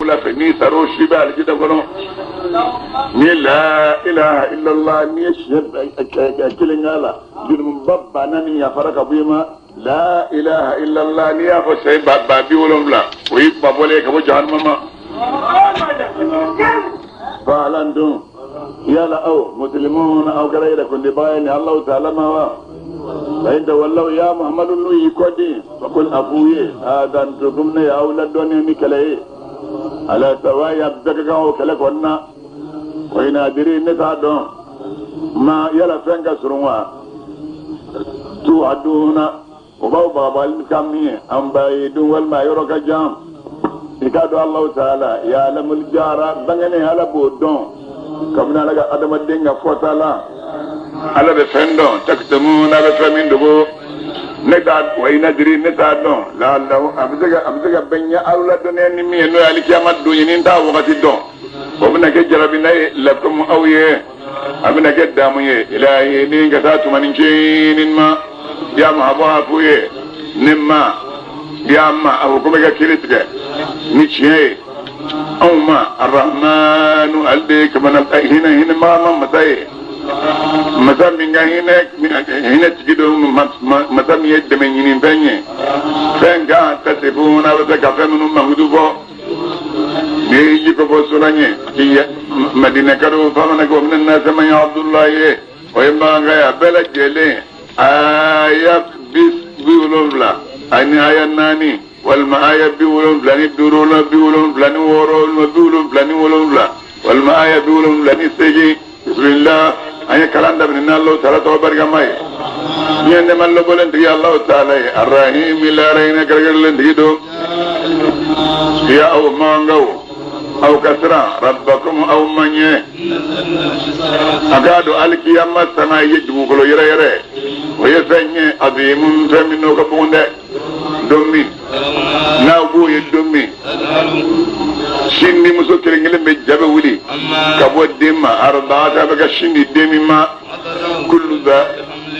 wula fɛ n'i sara o su bɛ alijinɛ kɔnɔ n'i ye la ilaha illallah n'i ye siɲɛ kelen k'a la jurumu ba naani yafara ka bɔ i ma la ilaha illallah n'i y'a fɔ siɲɛ ba 70 o y'i kunmabɔlen ye ka bɔ jahanama ma fahal antum yala aw muslimun aw kɛra yɛrɛkundibaga ye ni Alahu taala ma wa fa in tawallaw ya Muhammadu n'u y'i kɔdin fakul a f'u ye adantukum ne y'aw ladɔnniya ni kɛlɛ ye ala sawayi a bɛɛ ka kan o kɛlɛ kɔnɔna wa in adiri ne t'a dɔn ma yala fɛn ka surun wa tuaduna o b'aw bagabagali kan min ye am baidun walima yɔrɔ ka jan i k'a dɔn Alahu taala yaalamul jara bangenen ala b'o dɔn kabini ala ka adamaden ka fɔta la ala bɛ fɛn dɔn takitumuna a bɛ fɛn min dogo ne t'a wa in adiri ne t'a dɔn laalahu a bɛ se ka bɛn ɲɛ aw ladɔnniya ni min ye n'o ye alikiyama don ye ni n t'a wagati dɔn o bɛna kɛ jarabina ye lakum aw ye a bɛna kɛ damu ye ilahi ni ka taa tumani ncinin ma ya mahabɔ a f'u ye ne ma ya ma a ko ko bɛ ka kiri tigɛ ni tiɲɛ ye anw ma arahmanu ale de ye kamana hinɛ hinɛ maama masa ye masa min ka hinɛ hinɛ tigi don masa min ye dɛmɛ ɲini fɛn ye fɛn kan tasifuna a bɛ se ka fɛn minnu mankutu fɔ n'i ye ji ko fɔ sura ɲɛ k'i madinɛkaw fana ko mina nasi man yabudulahi ye o ye mankan ye a bɛɛ lajɛlen aya 70 ani aya 4 walima aya 75 la 76 walima 77 walima aya 78 bisimilah an ye kalan daminɛ ni Alahu taala tɔgɔ barikama ye diɲɛ nɛɛma lɔbɔlen tigi Alahu taala ye arahimi lahara hinɛ kɛrɛnkɛrɛnlen tigi don ya aw makankaw aw ka siran rabakum aw ma ɲɛ a k'a dɔn alikiyama sanga ye dugukolo yɛrɛyɛrɛ o ye fɛn ye azimun fɛn min n'o ka bon dɛ don min n'aw b'o ye don min sin di muso kelen kelen bɛ ja bɛ wuli ka bɔ den ma arbaata bɛ ka sin di den min ma kulu da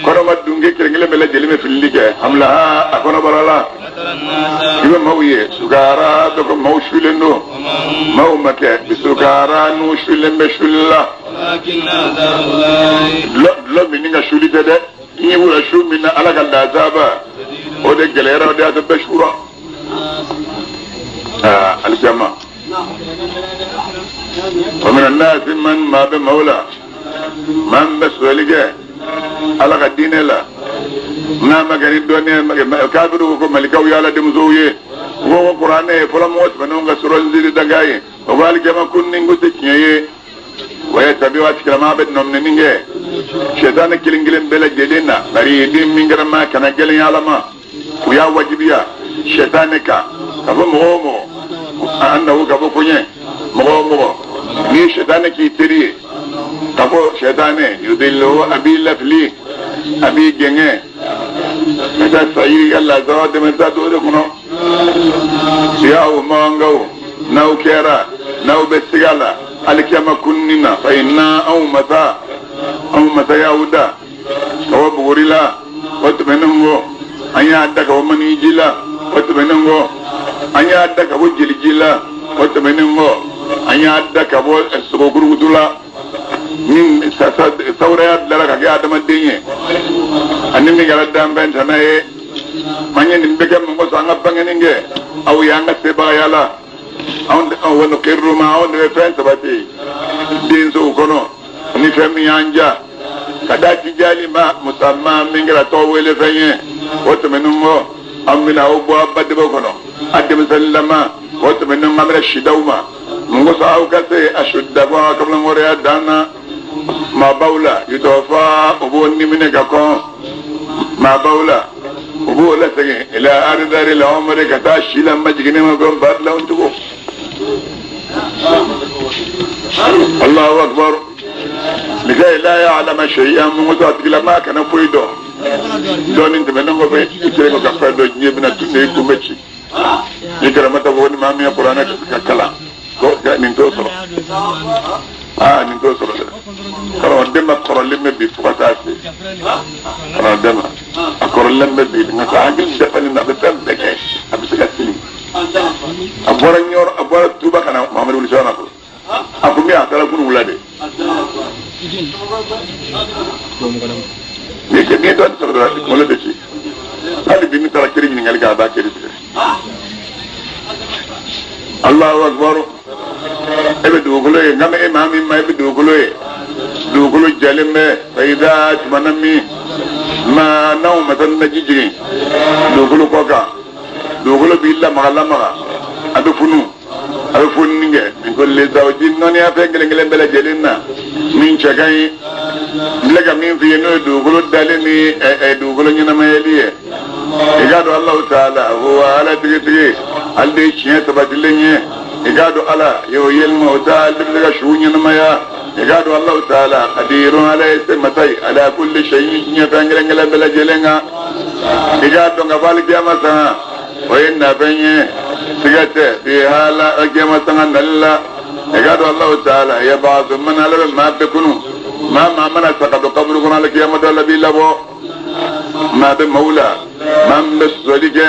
kɔnɔma dunke kelen kelen bɛɛ lajɛlen bɛ filili kɛ hamlaha a kɔnɔbara la i bɛ maaw ye sukara bɛ ko maaw sulen don maaw ma kɛ sukara n'u sulen bɛ suli la dɔlɔ minni ka suli tɛ dɛ n ye wula su min na ala ka lazaba o de gɛlɛyara o de y'a to bɛɛ sura aa alikiyama wa mina nasi man maa bɛ maaw la maa min bɛ sɔsɔli kɛ ala ka diinɛ la n'a ma kɛ ni dɔnniya kafiriw ko malikaw ye ala denmusow ye u ko ko kuranɛ ye fɔlɔ mɔgɔ tɛmɛnenw ka sɔrɔ nziri danga ye o ko alikiyama kunni ko tɛ tiɲɛ ye wa yattabi'u a tigilama bɛ nɔminɛni kɛ sɛtanɛ kelen kelen bɛɛ lajɛlen na bari den min kɛra maa kana gɛlɛnya ala ma u y'a wajibiya sɛtanɛ kan ka fɔ mɔgɔ o mɔgɔ an nawo ka bɔ koɲɛ mɔgɔ o mɔgɔ ni sɛtanɛ k'i teri ye ka fɔ sɛtanɛ yudillu a b'i lafili a b'i gɛngɛ ka taa sayiri ka lazara dɛmɛ taa don o de kɔnɔ siyaw makankaw n'aw kɛra n'aw bɛ siga la alikiyama kunni na fa inna anw masa anw masa y'aw da ka bɔ buguri la o tɛmɛnen kɔ an y'a da ka bɔ maniji la o tɛmɛnen kɔ an y'a da ka bɔ jeliji la o tɛmɛnen kɔ an y'a da ka bɔ sogokurukutu la min sawuraya dilara ka kɛ adamaden ye ani min kɛra danfɛn tana ye an ye nin bɛɛ kɛ mun kosɔn an ka bangeni kɛ aw y'an ka sebagaya la anw wa nukirru ma anw de bɛ fɛn sabati densow kɔnɔ ni fɛn min y'an ja ka da jijali ma musamma min kɛra tɔgɔ wele fɛn ye o tɛmɛnen kɔ an bɛna aw bɔ a ba dɛbɛ kɔnɔ a denmisɛnninlama o tɛmɛnen kɔ an bɛna si d'aw ma mun kosɔn aw ka se a suddakum aw kamalenkɔrɔya dan na maabaw la yutawafa o b'o niminɛ ka kɔn maabaw la o b'o lasegin ila aridalil umri ka taa si la majiginni ma fɛn ba dilan cogo Allahu akbar likay la ya'lama shay'an mun kosɔn a tigilama kana foyi dɔn dɔɔnin tɛmɛnen kɔfɛ i kɛlen ka fɛn dɔ diɲɛ bɛna tun de i kun bɛ ci ni karamata ko ni maa min ye kuranɛ ka kalan ko nin t'o sɔrɔ aa nin t'o sɔrɔ dɛ karamɔgɔden ma kɔrɔlen bɛ bi fo ka taa se karamɔgɔden ma a kɔrɔlen bɛ bi nka sa hakili dafalen don a bɛ fɛn bɛɛ kɛ a bɛ se ka seli. A bɔra Ɲɔrɔ, a bɔra Tuba ka na Mahamadu wuli sɔrɔ ko a ko min a taara kunun wula de. Ni ye dɔɔnin sɔrɔ dɔrɔn kunkolo bɛ ci. Hali bi ni taara kiri ɲininkali kɛ a b'a kiri tigɛ. Allahu akbar. E bɛ dugukolo ye, nka e maa min ma e bɛ dugukolo ye. Dugukolo jalen bɛ fayida tuma na min maa n'anw ma taa naji jigin dugukolo kɔ kan, dugukolo b'i lamaga lamaga, a bɛ funu, a bɛ fununi kɛ. Min zawji nɔniya fɛn kelen kelen bɛɛ lajɛlen na min cɛ ka ɲi. N filɛ ka min f'i ye n'o ye dugukolo dalen ni dugukolo ɲɛnamayali ye. I k'a dɔn Alahu taala ko Ala tigitigi ale de ye tiɲɛ sabatilen ye. I k'a dɔn Ala y'o yɛlɛma o ta ale bɛ se ka su ɲɛnamaya. I k'a dɔn Alahu taala kadirun Ala ye se masa ye ala kulli shay'in diɲɛ fɛn kelen kelen bɛɛ lajɛlen kan. I k'a dɔn ka fɔ alikiyama sanga o ye nafɛn ye, siga tɛ bi hala alikiyama sanga nali la. I k'a dɔn Alahu taala yab'athu man Ala bɛ maa bɛɛ kunu, maa maa mana sa ka don kaburu kɔnɔ alikiyama dɔ la b'i labɔ. Maa bɛ maaw la maa min bɛ sɔsɔli kɛ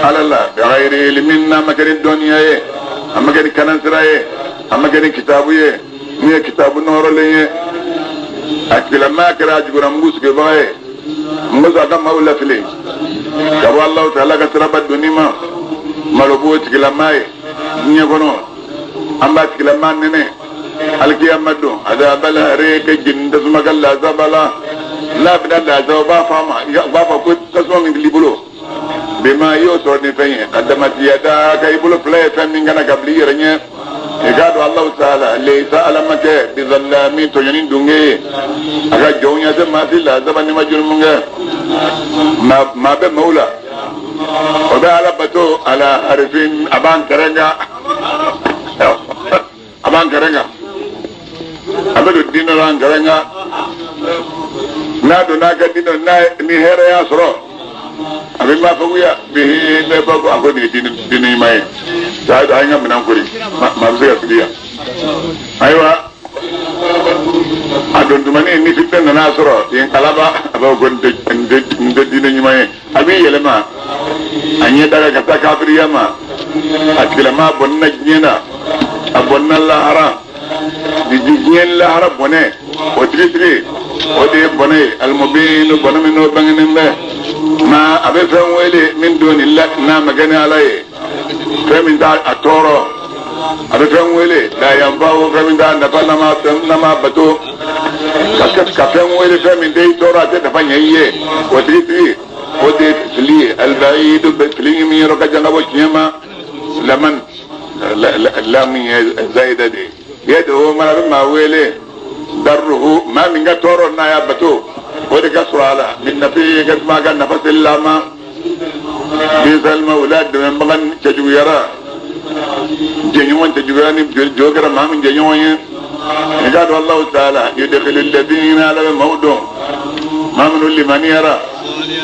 Ala la bi ghayri ilmin n'a ma kɛ ni dɔnniya ye, a ma kɛ ni kanansira ye, a ma kɛ ni kitabu ye min ye kitabu nɔrɔlen ye. A tigilamaa kɛra a jugura mugu sigibaga ye, n bɛ sɔn a ka maaw lafili ka bɔ Alahu taala ka siraba donni ma. Malo b'o tigilamaa ye diɲɛ kɔnɔ, an b'a tigilamaa nɛnɛ alikiyama don adabal hareke jeni tasuma ka lazaba la. N'a bɛna lazaba, u b'a fɔ a ma, u b'a fɔ ko tasuma min b'i bolo bima i y'o sɔrɔ ni fɛn ye ka damatiya da ka i bolo fila ye fɛn min kana ka bila i yɛrɛ ɲɛ. I k'a dɔn Alahu taala leyisa Ala ma kɛ bizalami tɔɲɔni dunge ye a ka jɔnw ɲɛ tɛ maa si lazaba ni ma jurumu kɛ. Maa bɛ maaw la o bɛ Ala bato ala harifin a b'an kɛrɛ kan, a b'an kɛrɛ kan, a bɛ don diinɛ la an kɛrɛ kan. N'a donna a ka diinɛ n'a ni hɛrɛ y'a sɔrɔ a bɛ maa faguya bi ne ba ko a ko nin ye diinɛ ɲuman ye. Saa an ka minɛn kori maa bɛ se ka sigi yan. Ayiwa a don tumani ni fitinɛ nana sɔrɔ yen kalaba a b'a fɔ ko n tɛ diinɛ ɲuman ye. A b'i yɛlɛma a ɲɛ daga ka taa kafiriya ma. A tigilamaa bɔnna diɲɛ na, a bɔnna lahara. Diɲɛ lahara bɔnɛ o tigitigi o de ye bɔnɛ ye alimobinu bɔnɛ min n'o bangenen bɛ. Maa a bɛ fɛn wele min doni la n'a ma kɛ ni Ala ye, fɛn min t'a a tɔɔrɔ. A bɛ fɛn wele la yanfa'u fɛn min t'a nafa n'a ma bato. Ka fɛn wele fɛn min tɛ i tɔɔrɔ a tɛ nafa ɲɛ i ye, o tigitigi o de ye fili ye. Alibayidu bɛ fili min yɔrɔ ka jan ka bɔ tiɲɛ ma. Laman lamu ye zayida de ye yad'u mana bɛ maa wele darruhu maa min ka tɔɔrɔ n'a y'a bato o de ka sɔrɔ a la min nafi ka tuma ka nafa selila ma. Bisal mawla dɛmɛbaga cɛjuguyara jɛɲɔgɔn cɛjuguyara ni jo kɛra maa min jɛɲɔgɔn ye. I k'a dɔn Alahu taala yudkhilu alladhina Ala bɛ maaw dɔn maa minnu limaniyara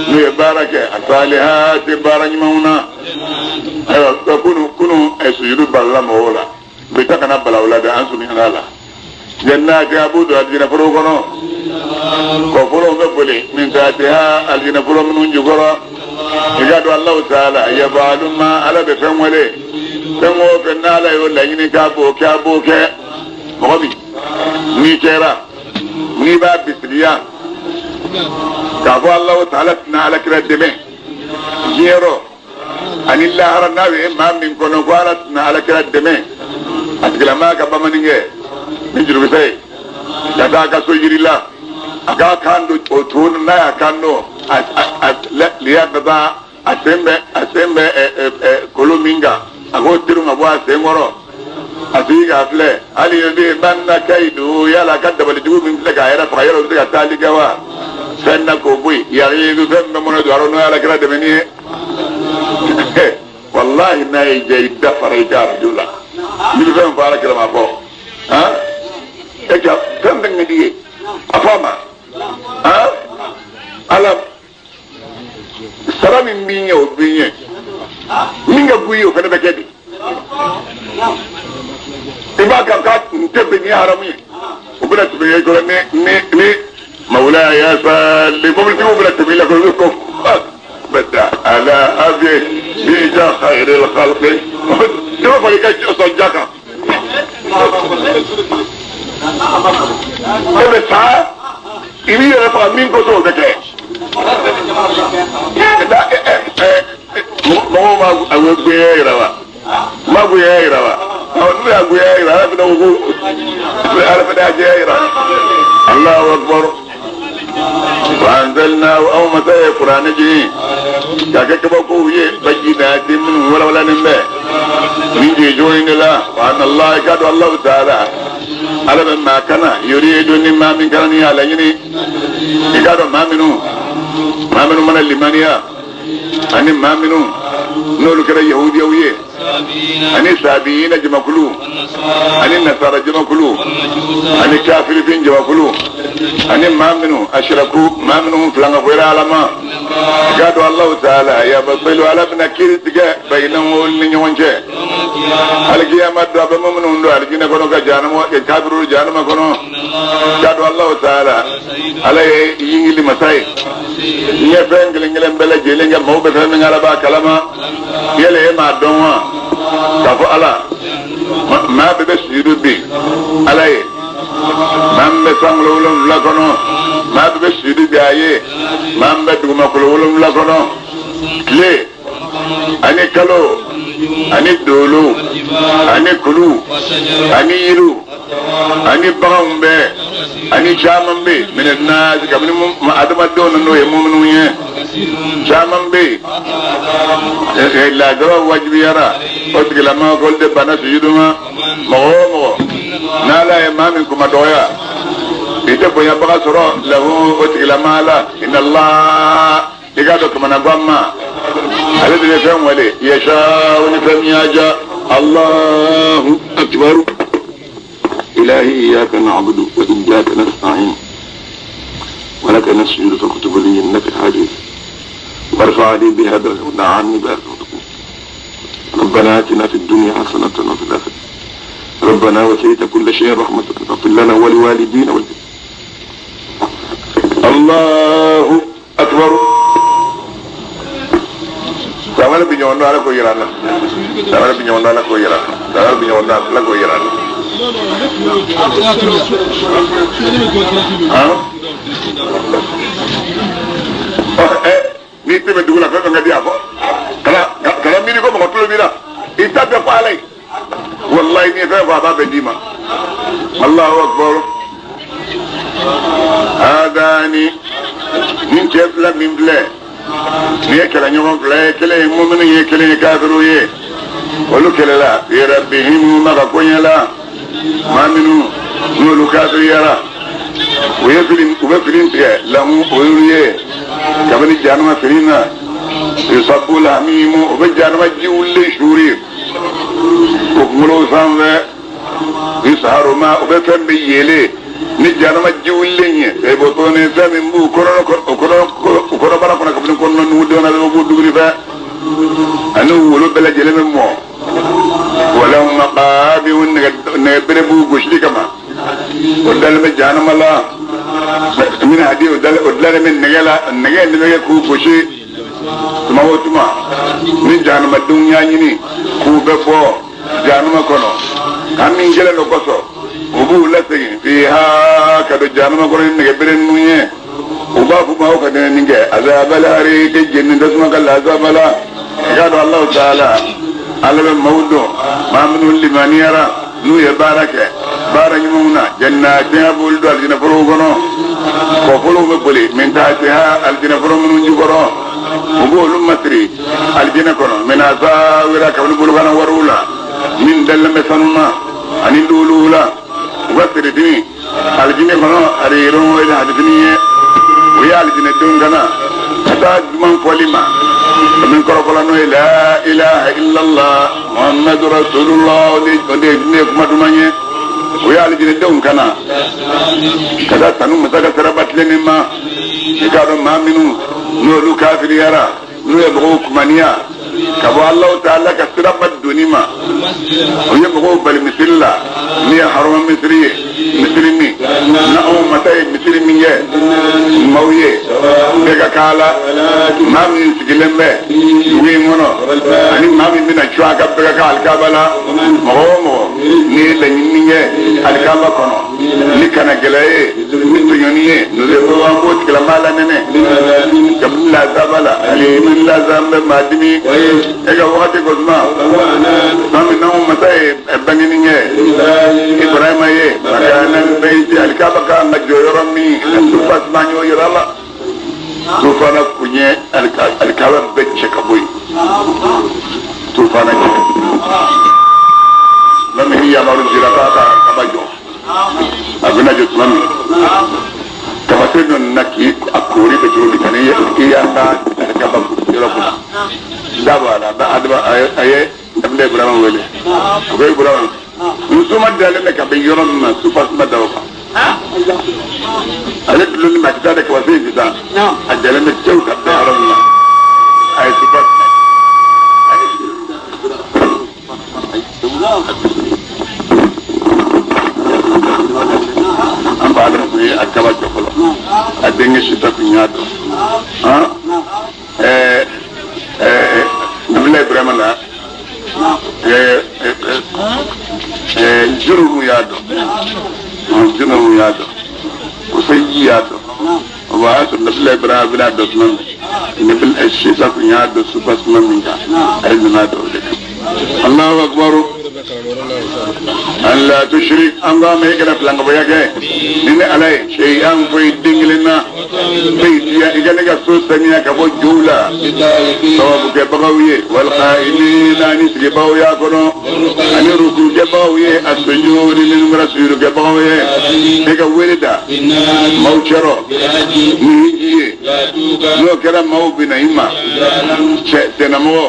n'u ye baara kɛ asalihati baara ɲumanw na. Ayiwa kunu sujudu balala mɔgɔw la bi ta kana bala o la dɛ, an surunyana la. Jannati a b'u don alijinɛ foro kɔnɔ, kɔforow bɛ boli min tahtiha alijinɛ foro minnu jukɔrɔ. I k'a dɔn Alahu taala yafalu ma Ala bɛ fɛn wele fɛn o fɛn n'Ala y'o laɲini k'a b'o kɛ a b'o kɛ. Mɔgɔ min n'i kɛra n'i b'a bisigiya k'a fɔ Alahu taala tɛna Ala kira dɛmɛ diɲɛ rɔ ani lahara n'a bɛ maa min kɔnɔ ko Ala tɛna Ala kira dɛmɛ, a tigilamaa ka bamanankɛ ni jurukisɛ ye ka taa a ka so yiri la a k'a kan don o to n'a y'a kan don a liya ka taa a sen bɛ kolo min kan a k'o terun ka bɔ a sen kɔrɔ. A tigi k'a filɛ hali bi man na kayidu yala ka dabali jugu min filɛ k'a yɛrɛ faga yɔrɔ bɛ se ka taali kɛ wa fɛn na k'o bɔ yen yali fɛn bɛ mɔnɛ don a rɔ n'o ye Ala kira dɛmɛ ni ye. Walahi n'a y'i diya i da fara i ka arajo la n'i bɛ fɛn fɔ Ala kira ma fɔ han e ka fɛn fɛn ka di ye a fɔ a ma han Ala sara min b'i ɲɛ o b'i ɲɛ min ka go i ye o fana bɛ kɛ di. I b'a kan k'a tun tɛ bɛn ni haramu ye o bɛna tɛmɛ i kɔrɔ ni ni ni mawula ya sali mobilitigiw bɛna tɛmɛ i la kɔrɔ ko bada ala abi bija khairil khalqi ne b'a fɔ i ka sɔn ja kan e bɛ sa i b'i yɛrɛ faga min kosɔn o bɛ kɛ mɔgɔw b'a goya yira wa ma goya yira wa n'u y'a goya yira ala fana ko ala fana y'a jɛya yira Allahu akbar wa anzalna aw masa ye kuranɛ jigin k'a kɛ kabakow ye bayyinatin minnu walawalalen bɛ min jigin cogo in de la wa anna Allah i k'a dɔn Allahu taala ala bɛ maa kana yuridu ni maa min kana ni y'a laɲini i k'a dɔn maa minnu mana limaniya ani maa minnu n'olu kɛra yahudiyaw ye ani sabiina jamakulu ani nasara jamakulu ani kafirifin jamakulu ani maa minnu ashiraku maa minnu filankafoyara ala ma i k'a dɔn Allahu taala yafasilu ala bɛna kiiri tigɛ bayinahu ni ɲɔgɔn cɛ alikiyama don a bɛ minnu don alijinɛ kɔnɔ ka jahanama kafiru jahanama kɔnɔ i k'a dɔn Allahu taala ala ye yingili masa ye n ye fɛn kelen kelen bɛɛ lajɛlen kɛ maaw bɛ fɛn min ala b'a kalama yɛlɛ e m'a dɔn wa k'a fɔ ala maa bɛɛ bɛ sujudu bi ala ye maa min bɛ sankolo 7 kɔnɔ maa bɛɛ bɛ sujudu bi a ye maa min bɛ dugumakolo 7 kɔnɔ tile ani kalo ani dolo ani kulu ani yiriw ani baganw bɛɛ ani caman bɛ yen minɛ naasi kabini adamadenw na n'o ye mɔminiw ye caman bɛ yen laadara wajibiyara o tigilamɔgɔ k'olu de banna sujudu ma mɔgɔ o mɔgɔ n'ala ye maa min kuma dɔgɔya i tɛ bonyabaga sɔrɔ lahu o tigilamaa la inna Allah i k'a dɔn kamanagan ma ale de bɛ fɛn wale yasha ni fɛn min y'a diya Allahu akbar إلهي إياك نعبد وإياك نستعين ولك نسجد فاكتب لي إنك الحديث وارفع لي بها درجة عني بها. ربنا آتنا في الدنيا حسنة وفي الآخرة ربنا وسعت كل شيء رحمة فاغفر لنا ولوالدينا. الله أكبر. Samara biñondo ala ko yirana samara biñondo ala ko yirana samara biñondo ala ko yirana. Ni tɛmɛ dugu la fɛn fɛn ka di a fɔ kana miiri ko mɔgɔ tulo b'i la i ta bɛɛ fɔ ala ye walayi n'i ye fɛn fɔ a b'a bɛɛ d'i ma. Allahu akbar. Adani nin cɛ fila min filɛ nin ye kɛlɛɲɔgɔn fila ye kelen ye mumini ye kelen ye kafiru ye olu kɛlɛla rabbihim ma ka koɲɛ la maa minnu n'olu kafiriyara u bɛ fili tigɛ lahu o y'olu ye kabini jahanama fili na yusabu lahamimu u bɛ jahanama ji wulilen suuri o kunkolo sanfɛ yusaharu ma u bɛ fɛn bɛ yeelen ni jahanama ji wulilen ye e bɔ tuguni fɛn min b'u kɔnɔbara kɔnɔ kabini kɔnɔna nugudenw na bɛ b'u dumuni fɛ ani wolo bɛɛ lajɛlen bɛ mɔ wala maqabiu nɛgɛ bere b'u gosili kama o dalen bɛ jahanama la min hadi o dalen bɛ nɛgɛ la nɛgɛ in bɛ kɛ k'u gosi tuma o tuma ni jahanamadenw y'a ɲini k'u bɛ bɔ jahanama kɔnɔ hami gɛlɛn dɔ kosɔn u b'u lasegin fiha ka don jahanama kɔnɔ ni nɛgɛ bere ninnu ye u b'a f'u ma aw ka dɛnɛ nin kɛ azabal hariki jeni tasuma ka lazaba la i k'a dɔn Alahu taala ala bɛ maaw dɔn maa minnu limaniyara n'u ye baara kɛ baara ɲumanw na jannatin a b'olu don alijinɛ forow kɔnɔ kɔfolow bɛ boli min tahtiha alijinɛ foro minnu jukɔrɔ u b'olu masiri alijinɛ kɔnɔ min asawira kabini bolokana wariw la min dalen bɛ sanu na ani luuluw la u ka sirifini alijinɛ kɔnɔ ariron o ye hadifini ye u ye alijinɛdenw kana ka taa duman fɔli ma min kɔrɔfɔla n'o ye la ilaha illallah muhammadu rasulullah o de ye kuma duman ye u ye alijinɛdenw kana ka taa tanu masa ka siraba tilennen ma i k'a dɔn maa minnu n'olu kafiriyara n'u ye mɔgɔw kumaniya ka bɔ Alahu taala ka siraba donni ma u ye mɔgɔw bali misiri la min ye harama misiri ye Misiri min na anw masa ye misiri min kɛ maaw ye bɛɛ ka kan la maa min sigilen bɛ dugu in kɔnɔ ani maa min bɛna cun a kan bɛɛ ka kan alikaba la mɔgɔ o mɔgɔ n'i ye laɲini kɛ alikaba kɔnɔ ni kana gɛlɛya ye ni tɔɲɔni ye an b'o tigilamaa la nɛnɛ kabini lazaba la ani ni lazaba bɛ maa dimi e ka wagati ko suma maa min n'anw masa ye bangeni kɛ Ibrahima ye makana bayti alikaba kan ka jɔ yɔrɔ min soubassement y'o yira la tufana kun ye alikaba bɛɛ cɛ ka bɔ yen tufana cɛ tuma min yamaru dira k'a ka alikaba jɔ a bɛna jɔ tuma min tamasen dɔ nana k'i a koori bɛ cogo min ka ni i y'a ka alikaba yɔrɔ kunna da b'a la adama a ye Nabila Ibrahima wele a ko Ibrahima musoma dalen bɛ ka bɛn yɔrɔ min ma soubassement da o kan ale dulonni ma kita de kaba se sisan a jalen bɛ cɛw ka bɛn yɔrɔ min ma a ye soubassement an b'a dɔn kun ye a kaba jɔ fɔlɔ a denkɛ sita kun y'a dɔn Nabila Ibrahima la Jurumu y'a dɔn Jurumu y'a dɔn Kusayi y'a dɔn o b'a sɔrɔ Nabila Ibrahima bɛna dɔn tuma min Nabila Sisa kun y'a dɔn soubassement min kan a ye nana dɔn o de kan Allahu akbar an la tushrik an ko a ma e kana filankafoya kɛ ni ne Ala ye shay'an foyi den kelen na baytiya i ka ne ka so saniya ka bɔ jow la tawafukɛbagaw ye wal qa'imina ani sigibagaw y'a kɔnɔ ani rukukɛbagaw ye a sujudi minnu kɛra sujudukɛbagaw ye e ka wele da maaw cɛrɔ ni hiji ye n'o kɛra maaw bɛ na i ma cɛ sennamɔgɔ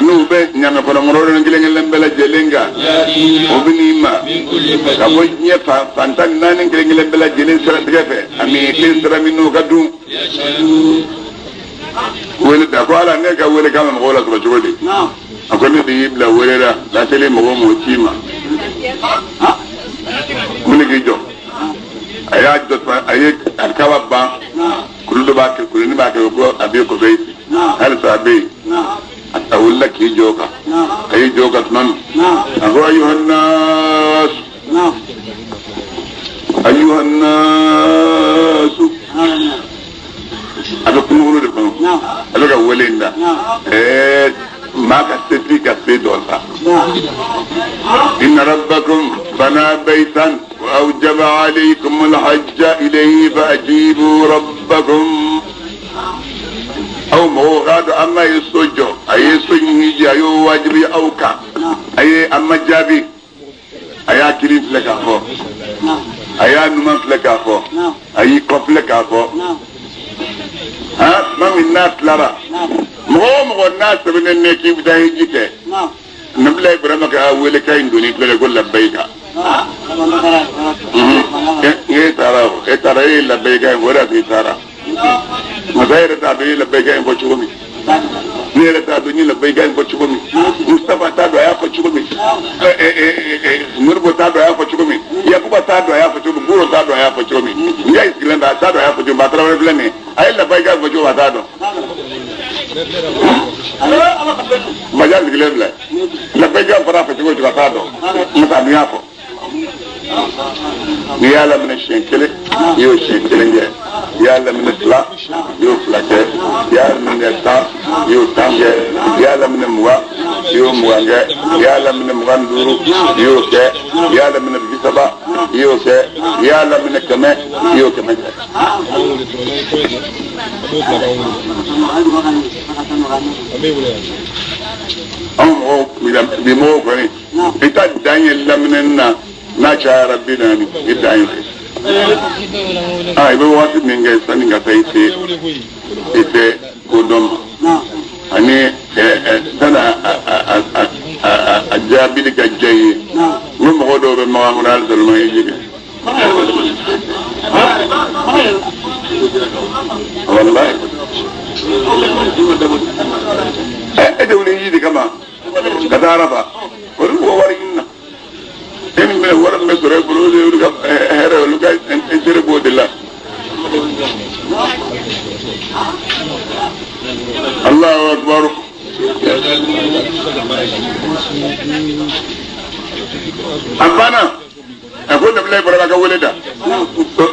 n'u bɛ ɲamɛ kɔnɔ mɔrɔ kelen kelen bɛɛ lajɛlen kan o bɛ n'i ma ka bɔ diɲɛ fan 14 kelen kelen bɛɛ lajɛlen siratigɛ fɛ ani kelen sira min n'o ka dun wele da ko Ala ne ka wele kan bɛ mɔgɔw lasɔrɔ cogo di a ko ne de y'i bila wele la laseli mɔgɔw m'o ci ma wuli k'i jɔ a y'a jɔ a ye alikaba ban kulu dɔ b'a kɛ kuluni b'a kɛ ko a bɛ kɔfɛ yen halisa a bɛ yen a wulila k'i jɔ o kan a y'i jɔ o kan tuma min a ko ayuhannas ayuhannas a bɛ kungokolo de kɔnɔ a bɛ ka wele in da maa ka setigi ka se dɔ sa inna rabbakum bana baytan wa awjaba alaykum alhajja ilayhi fa ajibu rabbakum aw mɔgɔw k'a dɔn an ma ye so jɔ a ye so hiji a y'o wajibi aw kan a ye an ma jaabi a y'a kiri filɛ k'a fɔ a y'a numan filɛ k'a fɔ a y'i kɔ filɛ k'a fɔ han tuma min n'a tilara mɔgɔ o mɔgɔ n'a sɛbɛnnen ne k'i bɛ taa hiji kɛ Nabila Ibrahima ka wele ka in donni filɛ ko labbayika e taara o e taara e ye labbayika in o de y'a to i taara masa yɛrɛ t'a dɔn i ye labbayika in fɔ cogo min ne yɛrɛ t'a dɔn n ye labbayika in fɔ cogo min Mustafa t'a dɔn a y'a fɔ cogo min Moribo t'a dɔn a y'a fɔ cogo min Yakuba t'a dɔn a y'a fɔ cogo min Buro t'a dɔn a y'a fɔ cogo min Njayi sigilen bɛ a t'a dɔn a y'a fɔ cogo min a tarawele filɛ nin ye a ye labbayika in fɔ cogo min a t'a dɔn Maja sigilen filɛ labbayika in fɔra a fɔ cogo o cogo a t'a dɔn Musa dun y'a fɔ n'i y'a laminɛ siɲɛ kelen i y'o siɲɛ kelen kɛ i y'a laminɛ fila i y'o fila kɛ i y'a laminɛ 10 i y'o 10 kɛ i y'a laminɛ 20 i y'o 20 kɛ i y'a laminɛ 25 i y'o kɛ i y'a laminɛ 30 i y'o kɛ i y'a laminɛ 100 i y'o 100 kɛ. Anw mɔgɔw bi mɔgɔw kɔni i ta dan ye laminɛni na n'a cayara 40 i dan ye i bɛ waati min kɛ sani ka taa i se i tɛ ko dɔn ma ani sani a jaabili ka diya i ye n ko mɔgɔ dɔw bɛ makan kɔnɔ hali sɔrɔ ma hiji kɛ walayi e tɛ wuli hiji de kama ka taa Arafa o ni mɔgɔ wari ɲini na E min bɛ wari min bɛ sɔrɔ e bolo, o de y'olu ka hɛrɛ, olu ka intérêt b'o de la. Allahu akbar. A banna, a ko Nabila Ibrahima ka wele da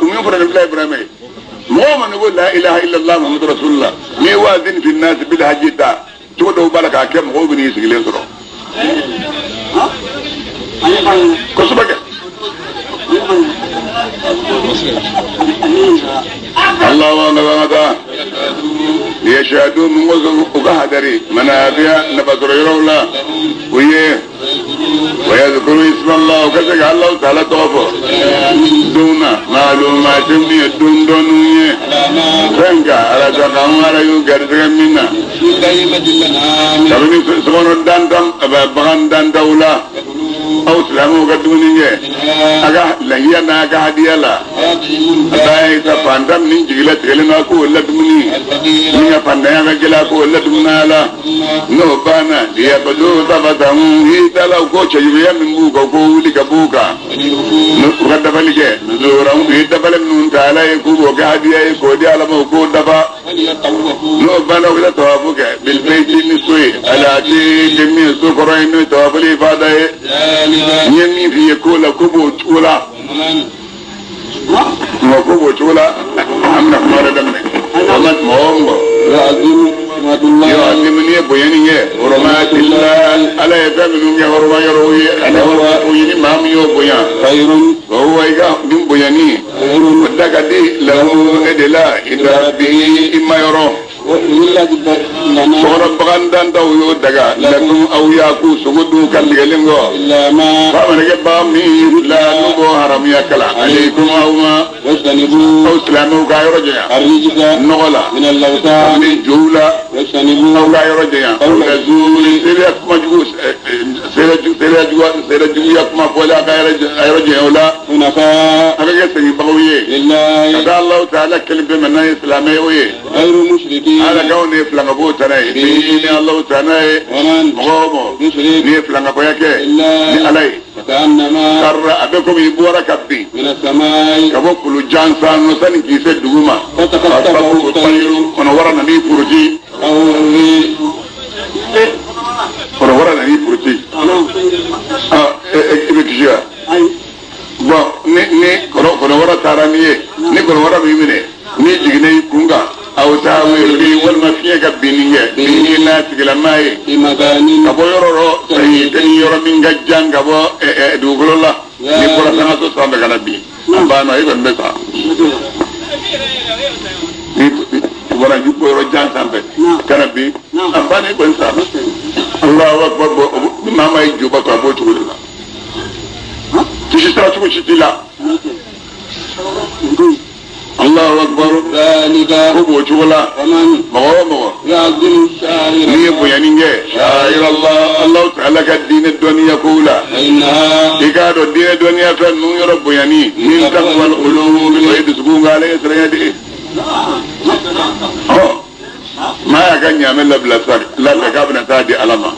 min fɔra Nabila Ibrahima ye, mɔgɔ ma ne ko la ilaha illallah Muhammadu rasulullah, n'i ye wa'azin fi nasi bil hajji ta cogo dɔw b'a la k'a kɛ, mɔgɔw bɛ n'i sigilen sɔrɔ kosɛbɛ kɛ. Allahu akbar. Liyashhadu min kosɔn u ka hadari manafi'a nafa sɔrɔ yɔrɔw la u ye, wa yadhkuru isma Allah, u ka se ka Alahu taala tɔgɔ fɔ don na maalumaati min ye don dɔnniw ye fɛn kan razaqahum, Ala y'u garisɛgɛ min na kabini sokɔnɔ dantan bagan dantaw la. Aw silamɛw ka dumuni kɛ a ka lahiya n'a ka hadiya la, a b'a ye ka fantan min jigila tigɛlen don a k'o ladumuni, min ka fantanya ka gɛlɛn a k'o ladumuni a la. N'o banna, liyabdu tafatahum, i taala u ko cɛjuguya min b'u kan, u k'o wuli ka b'u kan, u ka dabali kɛ nuzurahum, u ye dabali minnu ta Ala ye k'u b'o kɛ hadiya ye k'o di Ala ma, u k'o dafa. N'o banna, u bɛ tawafu kɛ bilbeyti ni so ye, alati min ye so kɔrɔ ye, n'o ye tawafuli ifada ye. N ye min f'i ye ko la, ko b'o cogo la, mɔgɔ ko b'o cogo la. An bɛna kuma wɛrɛ daminɛ. Mɔgɔ o mɔgɔ yu'azzimu, n'i ye bonyani kɛ hurumatillah, Ala ye fɛn minnu kɛ hɔrɔma yɔrɔw ye, ani hɔrɔma ko ye, ni maa min y'o bonya, wa huwa, i ka nin bonyani o da ka di lahu, e de la, inda rabbihi, i ma yɔrɔ. Sokɔnɔ bagan dantaw y'o daga lakum, aw y'a k'u sogo dun kan tigɛlen kɔ, f'a mana kɛ bagan min la n'u b'o haramuya kala alaykum, aw ma, aw silamɛw ka yɔrɔ janya nɔgɔ la kabini jow la, aw ka yɔrɔ janya aw la zuuri seereya kuma jugu, seereya juguya kuma fɔli, a ka yɔrɔ janya o la, a ka kɛ seginbagaw ye ka da Alahu taala kelen pe ma, n'an ye silamɛ o ye. Ala k'anw ne filankafo tana ye ni Alahu tana ye. Mɔgɔ o mɔgɔ n'i ye filankafɔya kɛ ni Ala ye, karra, a bɛ komi i bɔra ka bin ka bɔ kulu jansan nɔ sani k'i se dugu ma, kɔnɔ wara nan'i puruti, kɔnɔ wara nan'i puruti, i bɛ kisi wa? Bɔn, ni kɔnɔ wara taara n'i ye, ni kɔnɔ wara b'i minɛ, n'i jiginna i kun kan, aw taa wuli walima fiɲɛ ka binni kɛ bin n'a tigilama ye ka bɔ yɔrɔ dɔ sayi tɛ ni yɔrɔ min ka jan ka bɔ dugukolo la, n'i bɔra sangaso sanfɛ ka na bin, a banna, i kɔni bɛ sa. N'i bɔra yɔrɔ jan sanfɛ ka na bin, a banna, i kɔni sa. Allahu akbar. Ni maa maa ye juba sɔrɔ, a b'o cogo de la, kisi sira cogo si t'i la. Allahu akbar. Ko b'o cogo la. Mɔgɔ o mɔgɔ n'i ye bonyani kɛ sha'irallah, Alahu taala ka diinɛ dɔnniya kow la, i k'a dɔn diinɛ dɔnniya fɛn ninnu yɔrɔ bonyani min taqwal qulub, o ye dusukun ka Ala ye siranya de ye. Ɔ maa y'a ka ɲaamɛ labila sa labɛn k'a bɛna taa di Ala ma,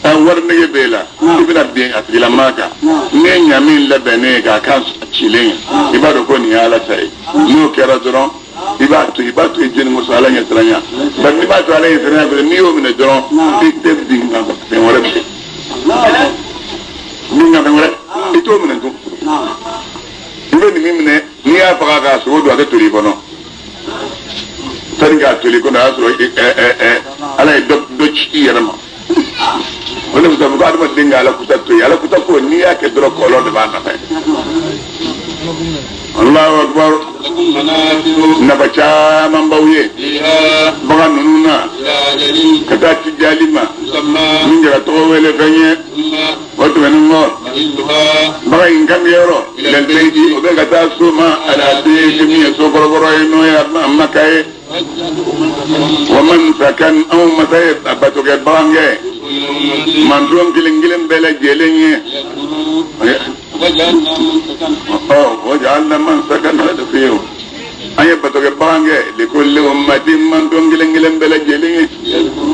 wari nege b'e la, i bɛna bin a tigilamaa kan, n'i ye ɲaami in labɛnnen ye k'a kan cilen ye, i b'a dɔn ko nin ye Ala ta ye. N'o kɛra dɔrɔn, i b'a to i b'a to i jeni kosɔn Ala ɲɛ siranya, bari n'i b'a to Ala ɲɛ siranya kosɔn, n'i y'o minɛ dɔrɔn, i tɛ bin kan fɛn wɛrɛ bilen, bin kan fɛn wɛrɛ i t'o minɛ tun. I bɛ nin min minɛ, n'i y'a faga k'a sogo don, a tɛ toli i kɔnɔ. Sani k'a toli i kɔnɔ, o y'a sɔrɔ Ala ye dɔ ci i yɛrɛ ma. O de bɛ ko adamaden ka Ala kuta to yen, Ala kuta ko n'i y'a kɛ dɔrɔn, kɔlɔlɔ de b'a nɔfɛ. Allahu akbar. Nafa caman b'aw ye bagan ninnu na ka taa tijali ma min kɛra tɔgɔ wele fɛn ye. O tɛmɛnen kɔ, bagan in kan yɔrɔ lɛnbɛji, o bɛ ka taa so ma alase min ye so kɔrɔkɔrɔ ye, n'o ye Maka ye. Wa man sakan, anw masa ye batokɛ bagan kɛ mantɔn kelen kelen bɛɛ lajɛlen ye. Ɔ waja'alna man sakan ala de fiyewu, an ye batokɛ bagan kɛ likulli ummatin, mantɔn kelen kelen bɛɛ lajɛlen ye.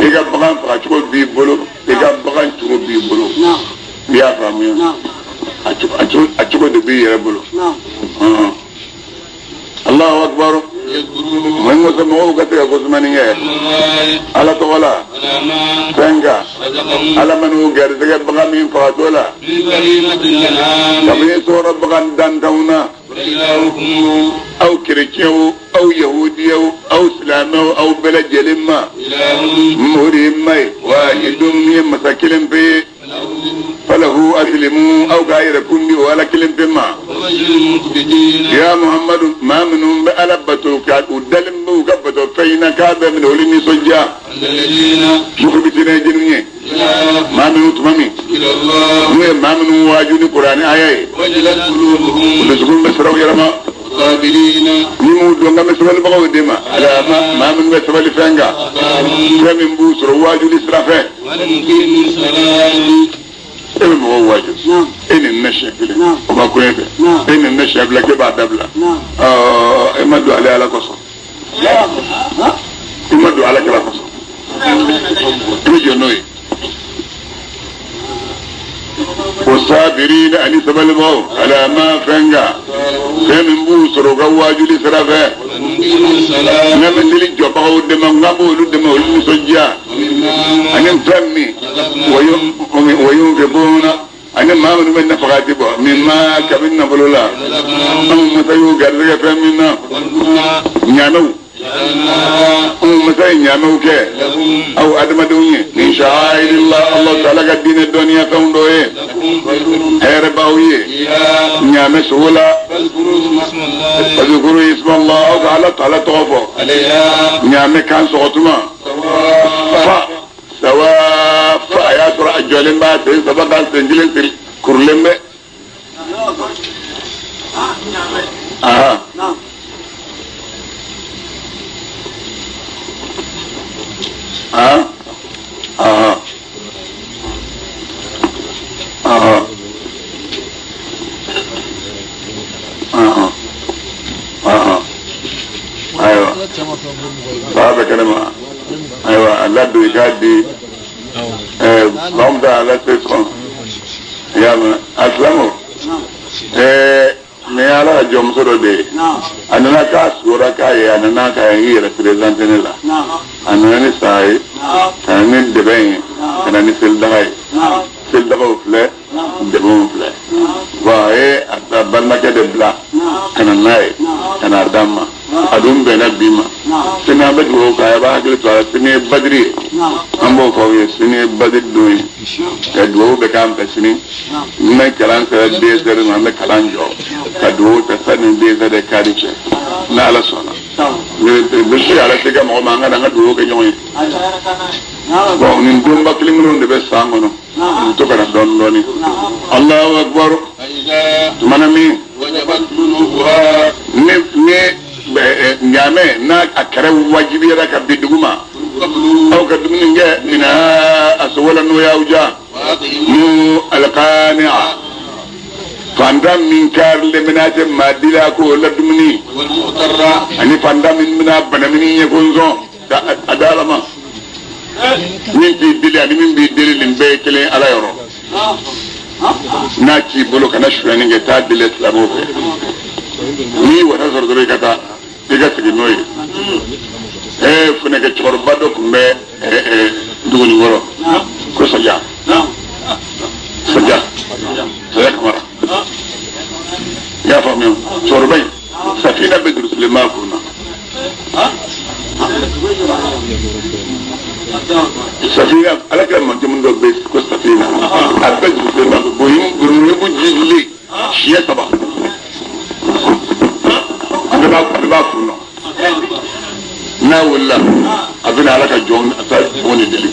I ka bagan faga cogo b'i bolo, i ka bagan cogo b'i bolo, i y'a faamuya? A cogo de b'i yɛrɛ bolo. Allahu akbar. Mun ko mɔgɔw ka se ka kosumani kɛ Ala tɔgɔ la fɛn kan Ala man'u garisɛgɛ bagan min fagatɔ la kabini sɔrɔ bagan dantanw na aw kerecɛnw aw yahudiyaw aw silamɛw aw bɛɛ lajɛlen ma o de ye ma ye wahidun ye masa kelen pe ye falahu aslimu aw k'a yɛrɛ kun di o Ala kelen pe ma. Ya Muhammadu maa minnu bɛ Ala bato ka u dalen bɛ u ka bato fɛn in na k'a bɛ minɛ olu nisɔndiya. Mukhbitina ye jeliw ye maa minnu tuma min n'u ye maa minnu waaju ni Kuranɛ aya ye u dusukun bɛ siran u yɛrɛ ma. Ni m'u dɔn k'an bɛ sabalibagaw de ma ala maa minnu bɛ sabali fɛn kan fɛn min b'u sɔrɔ waajuli sira fɛ. E bɛ mɔgɔw waaju e nin na siɲɛ kelen o ma koɲɛ kɛ e nin na siɲɛ fila k'e b'a dabila e ma don ale Ala kosɔn i ma don Ala kira kosɔn i bɛ jɔ n'o ye. O sabirina ani sabalibagaw ala ma fɛn kan fɛn min b'u sɔrɔ u ka waajuli sira fɛ n ka bɛ seli jɔbagaw dɛmɛ n ka b'olu dɛmɛ olu nisɔndiya ani fɛn min wayunfiquna ani maa minnu bɛ nafakati bɔ mimma kabini nafolo la anw masa y'u garisɛgɛ fɛn min na ɲaamɛw anw masa ye ɲaamɛw kɛ aw adamadenw ye min sha'airillah Allah ta'ala ka diinɛ dɔnniya fɛnw dɔ ye hɛrɛ b'aw ye ɲaamɛ sogo la fazukuru ismallah aw ka Ala ta'ala tɔgɔ fɔ ɲaamɛ kan sɔgɔ tuma fa sawa fa a y'a sɔrɔ a jɔlen b'a sen saba kan sen kelen siri kurulen bɛ. Aha. Aha. Aha. Aha. Aha. Aha. Ayiwa. Ba bɛ kɛnɛ ma. Ayiwa a ladon i k'a di bamuso ala tɛ sɔn. I y'a mɛn a silamɛw. Nin ye Ala ka jɔnmuso dɔ de ye. A nana k'a sugora k'a ye a nana k'a ye yɛrɛ présenté ne la. A nana ni sa ye, ka na ni dɛbɛn ye, ka na ni selidaga ye. Selidagaw filɛ, dɛbɛnw filɛ. Bon a ye a balimakɛ de bila ka na n'a ye, ka n'a d'an ma. A dun bɛnna bi ma. Sini an bɛ dugawu k'a ye, a b'a hakili to a la sini ye badiri ye. An b'o fɔ aw ye sini ye badiri don ye. Ka dugawu bɛ k'an fɛ sini. N bɛ kalan sera 2 heures ma an bɛ kalan jɔ ka dugawu ta sani 2 heures quart cɛ n'Ala sɔnna. Bɛ se ala se ka mɔgɔ ma an ka na an ka dugawu kɛ ɲɔgɔn ye. Bon nin donba kelen kelenw de bɛ san kɔnɔ. U to ka na dɔɔni dɔɔni. Allahu akbar. Tumana min ni ɲaamɛ n'a a kɛrɛ wajibiyara ka bin dugu ma aw ka dumuni kɛ mina a sogo la n'o y'aw diya mu alqani'a fantan min karilen bɛ n'a tɛ maa di la k'o la dumuni ani fantan min bɛna banamini ɲɛ ko nsɔn ka a da ala ma min t'i deli ani min b'i deli nin bɛɛ ye kelen Ala yɔrɔ n'a t'i bolo kana sonyani kɛ taa deli silamɛw fɛ n'i wasa sɔrɔ dɔrɔn i ka taa i ka segin n'o ye. Funɛkɛ cɛkɔrɔba dɔ tun bɛ Duguninkɔrɔ ko Saja Saja Saja Kamara i y'a faamuya cɛkɔrɔba in safina bɛ durusilen b'a kun na safina Ala kɛra manjamu dɔ bɛ ko safina a bɛɛ durusilen b'a kun boyin jigilen siɲɛ saba a bɛɛ b'a kun na n'a wulila a bɛna Ala ka jɔn a taa jɔn de deli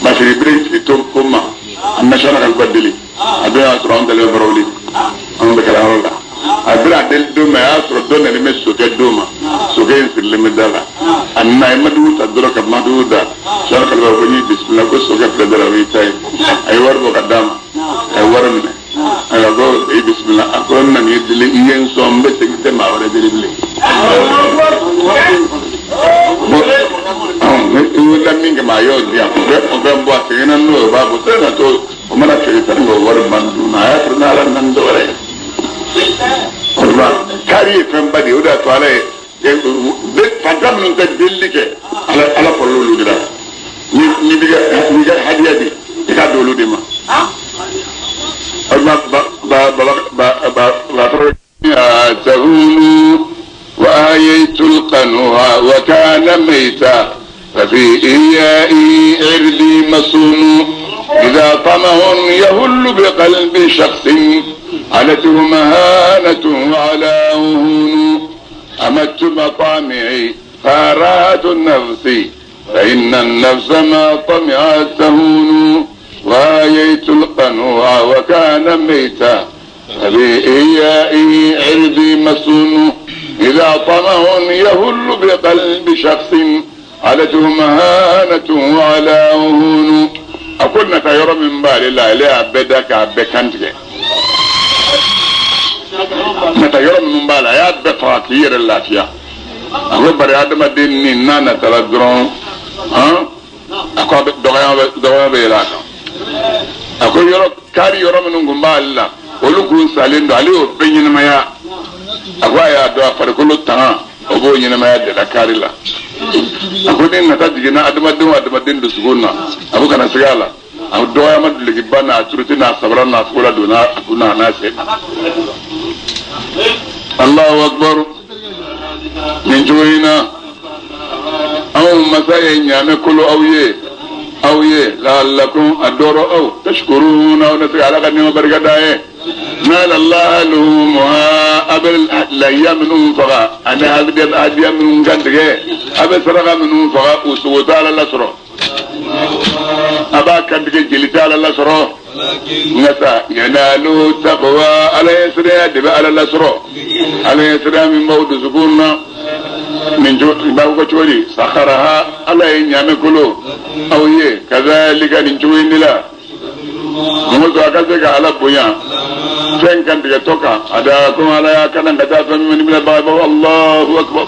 parce que bere sigi to ko ma a nasɔn ka deli a bɛ y'a sɔrɔ an dalen bɛ barawuli an bɛ kalanyɔrɔ la a bɛna deli don min a y'a sɔrɔ dɔ nana bɛ sokɛ d'o ma sokɛ in sirilen bɛ da la a nana a ye madugu ta dɔrɔn ka madugu da sɔrɔ kalifa ko n ye bisimila ko sokɛ filɛ da la o y'i ta ye a ye wari bɔ ka d'a ma a ye wari minɛ a ko i bisimila a ko n nana i deli i ye n sɔn n bɛ segin tɛ maa wɛrɛ deli bilen. I wulila min kama a y'o di yan o bɛ n bɔ a seginna n'o ye o b'a bɔ sani ka to o mana feere sani k'o wari ban dun na a y'a sɔrɔ n'Ala nana dɔw Kari ye fɛnba de ye, o de y'a to Ala ye fantan minnu tɛ delili kɛ, Ala fɔlɔ olu de la. Ni b'i ka hadiya di, i k'a d'olu de ma. Ba ba ba ba ba ba تهون وآيت القنوع وكان ميتا ففي إيائي عردي مصون إذا طمع يهل بقلب شخص علته مهانة وعلى وهون أمدت مطامعي فارات النفس فإن النفس ما طمعت تهون وآيت القنوع وكان ميتا فبإيائي عرضي مسون إذا طمع يهل بقلب شخص علته مهانة وعلى وهون أقول نتايرو من بالي لا لا أبدك أبكانتك نتايرو من بالي يا بفاكير اللافية أقول بري آدم الدين نانا تلدرون ها أقول دغيا بيلاك أقول يرو كاري يرو من بالي olu kun salen don, ale y'o bɛɛ ɲɛnamaya. A ko a y'a dɔn a farikolo tanga o b'o ɲɛnamaya de la kari la. A ko ni nata jiginna adamaden o adamaden dusukun na, a ko kana siga a la. A dɔgɔyama dulokiba n'a turuti n'a sabara n'a fugola don n'a kun n'a n'a sen. Allahu akbar. Nin cogo in na anw masa ye ɲaamɛ kolo aw ye. Aw ye la'allakum a dɔrɔ aw tashkuruna aw na se Ala ka nɛɛma barika da ye. Nala luhumuha a bɛ lahiya minnu faga ani hadiya minnu kantigɛ, a bɛ saraka minnu faga u sogo tɛ Ala lasɔrɔ, a b'a kantigɛ jeli tɛ Ala lasɔrɔ. Nka sa yanalu taqwa, Ala ye siranya de bɛ Ala lasɔrɔ, Ala ye siranya min b'aw dusukun na. Nin b'a fɔ cogo di? Sakharaha, Ala ye ɲaamɛ kolo aw ye kazalika nin cogo in de la. Mɔgɔ sɔrɔ a ka se ka Ala bonya fɛn kantigɛtɔ kan, a da ko Ala y'a kalan ka taa fɛn min minɛ baga baga. Allahu akbar,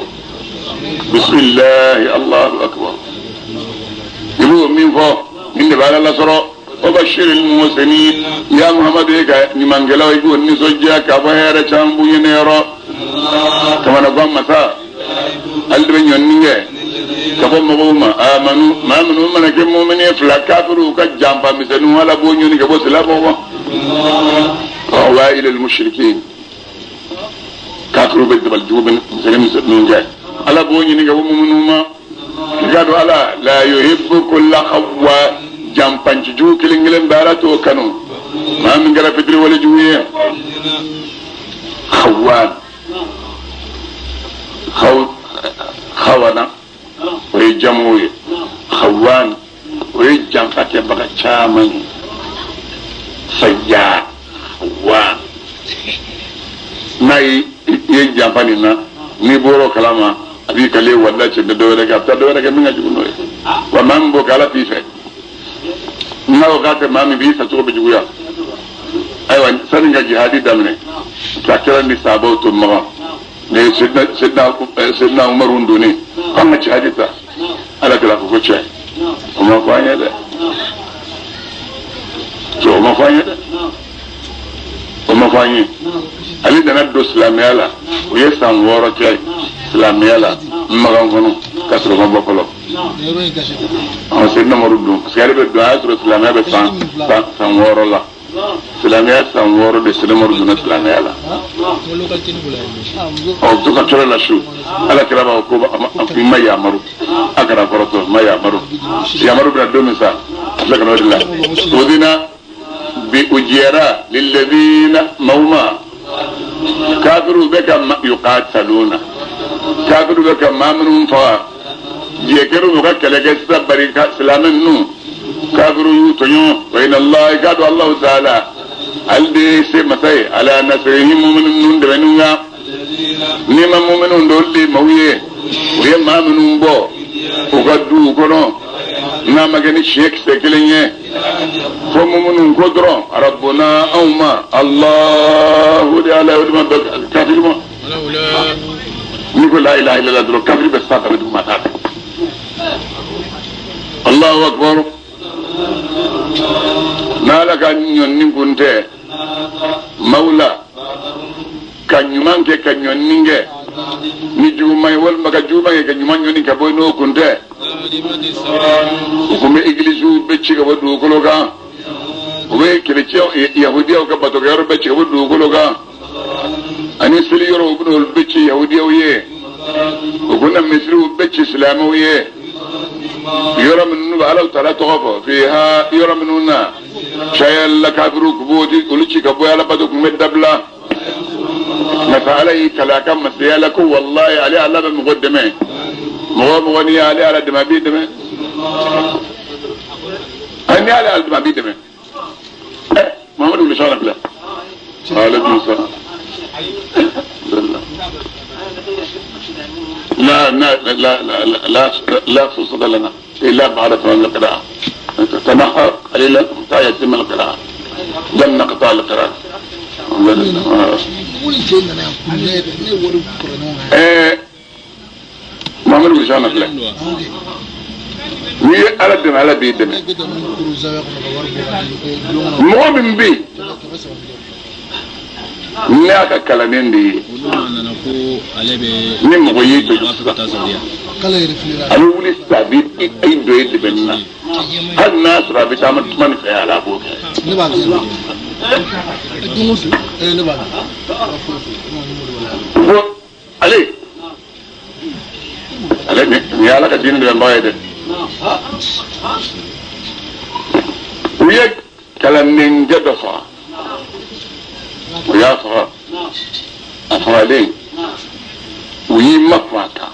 bisimilahi, Allahu akbar. I b'o min fɔ nin de bɛ Ala lasɔrɔ. O bashiril muhsinin, ya Muhammadu ye ka ɲumankɛlaw i k'o nisɔndiya k'a fɔ hɛrɛ caman b'u ɲɛnɛ yɔrɔ. Kamanagan masa ale de bɛ ɲɔni kɛ ka bɔ mɔgɔw ma. Amanu, maa minnu mana kɛ mumini ye fila kafiriw ka janfa misɛnninw Ala b'o ɲɔni ka bɔ silamɛw ma. Wa ilal mushrikin, kafiriw bɛ dabali jugu misɛnnin misɛnninw kɛ, Ala b'o ɲini ka bɔ muminiw ma. I k'a dɔn Ala la yuhibbu kulla khawwa, janfanci jugu kelen kelen bɛ Ala t'o kanu. Maa min kɛra fitiriwale jugu ye, khawwan khawana o ye jamu ye, khawan o ye janfakɛbaga caman ye, sayya khawan. N'a ye janfa nin na, n'i bɔra o kalama a b'i kale wala cɛ bɛ dɔ wɛrɛ kɛ, a bɛ taa dɔ wɛrɛ kɛ min ka jugu n'o ye. Wa maa min b'o kɛ Ala t'i fɛ. N'a ko k'a tɛ maa min b'i sacogo bɛ juguya. Ayiwa, sani ka jihadi daminɛ, ka kira ni sahabaw to Makan, ne Sidina Umaru donnen k'an ka jihadi ta, Ala kira ko ko cɛ o ma fɔ an ye dɛ, cɛ o ma fɔ an ye dɛ, o ma fɔ an ye. Ale nana don silamɛya la, o ye san 6 kɛ silamɛya la Makan kɔnɔ ka sɔrɔ o ma bɔ fɔlɔ. Sidina Umaru don, parce que ale bɛ don a y'a sɔrɔ silamɛya bɛ san 6 la. Silamɛya san 6 de Sidina Umaru donna silamɛya la. Ɔ to ka tɔrɔ la su, Ala kira b'a fɔ ko n ma yamaru, a kana kɔrɔtɔ, n ma yamaru. Yamaru bɛna don min sa, a filɛ ka n'o de la. O dina bi ujiyara lilladina mawma, kafiru bɛ ka yuqataluna, kafiru bɛ ka maa minnu faga, jɛkɛr'u bɛ ka kɛlɛ kɛ sisan bari silamɛ ninnu kafiru y'u tɔɲɔ. Wa inna Allah, i k'a dɔn Allahu taala ale de ye se masa ye, ala nasrihi muminu ninnu dɛmɛniw kan. N'i ma muminu don, olu de ye maaw ye, u ye maa minnu bɔ u ka duw kɔnɔ, n'a ma kɛ ni siɲɛ kisɛ kelen ye, fo muminu ko dɔrɔn rabbuna anw ma Allahu de Ala ye, o de ma bɛn kafiri ma. N'i ko la ilaha illallah dɔrɔn kafiri bɛ sa ka bɛ dugu ma t'a fɛ. Allahu akbar. N'Ala ka ɲɔni kun tɛ mawla ka Ka ɲuman kɛ ka ɲɔni kɛ ni juguman ye walima ka juguman kɛ ka ɲuman ɲɔni ka bɔ n'o kun tɛ u kun bɛ egiliziw bɛɛ ci ka bɔ dugukolo kan u bɛ kerecɛnw yahudiyaw ka batokɛyɔrɔ bɛɛ ci ka bɔ dugukolo kan ani seli yɔrɔw u bɛna olu bɛɛ ci yahudiyaw ye u bɛna misiriw bɛɛ ci silamɛw ye yɔrɔ minnu bɛ Alahu taala tɔgɔ fɔ fiha yɔrɔ minnu na cayala kafiriw kun b'o di olu ci ka bɔ alabato kun bɛ dabila nka Ala y'i kali a ka masaya la ko walayi ale Ala bɛ mɔgɔ dɛmɛ mɔgɔ o mɔgɔ n'i y'ale Ala dɛmɛ a b'i dɛmɛ n'i y'ale Ala dɛmɛ a b'i dɛmɛ ɛ Muhamadu wuli sɔn bila aleykum salaam. لا لا لا لا لا لا فرصة لنا إلا بعد تمام القراءة. تنحى قليلا حتى يتم القراءة. لم نقطع القراءة. محمد بن شان فلان. ni ala dɛmɛ ala b'i dɛmɛ. Mɔgɔ min bɛ yen ne y'a ka kalanden de ye ni mɔgɔ y'i jɔ sisan a bɛ wuli sisan a bɛ i don e dɛmɛ na hali n'a sɔrɔ a bɛ taama tuma nin fɛ a b'o kɛ. Bon ale ale nin ye ala ka diinɛ dɛmɛbaga ye dɛ. U ye kalandenkɛ dɔ faga. U y'a faga a fagalen u y'i makun a kan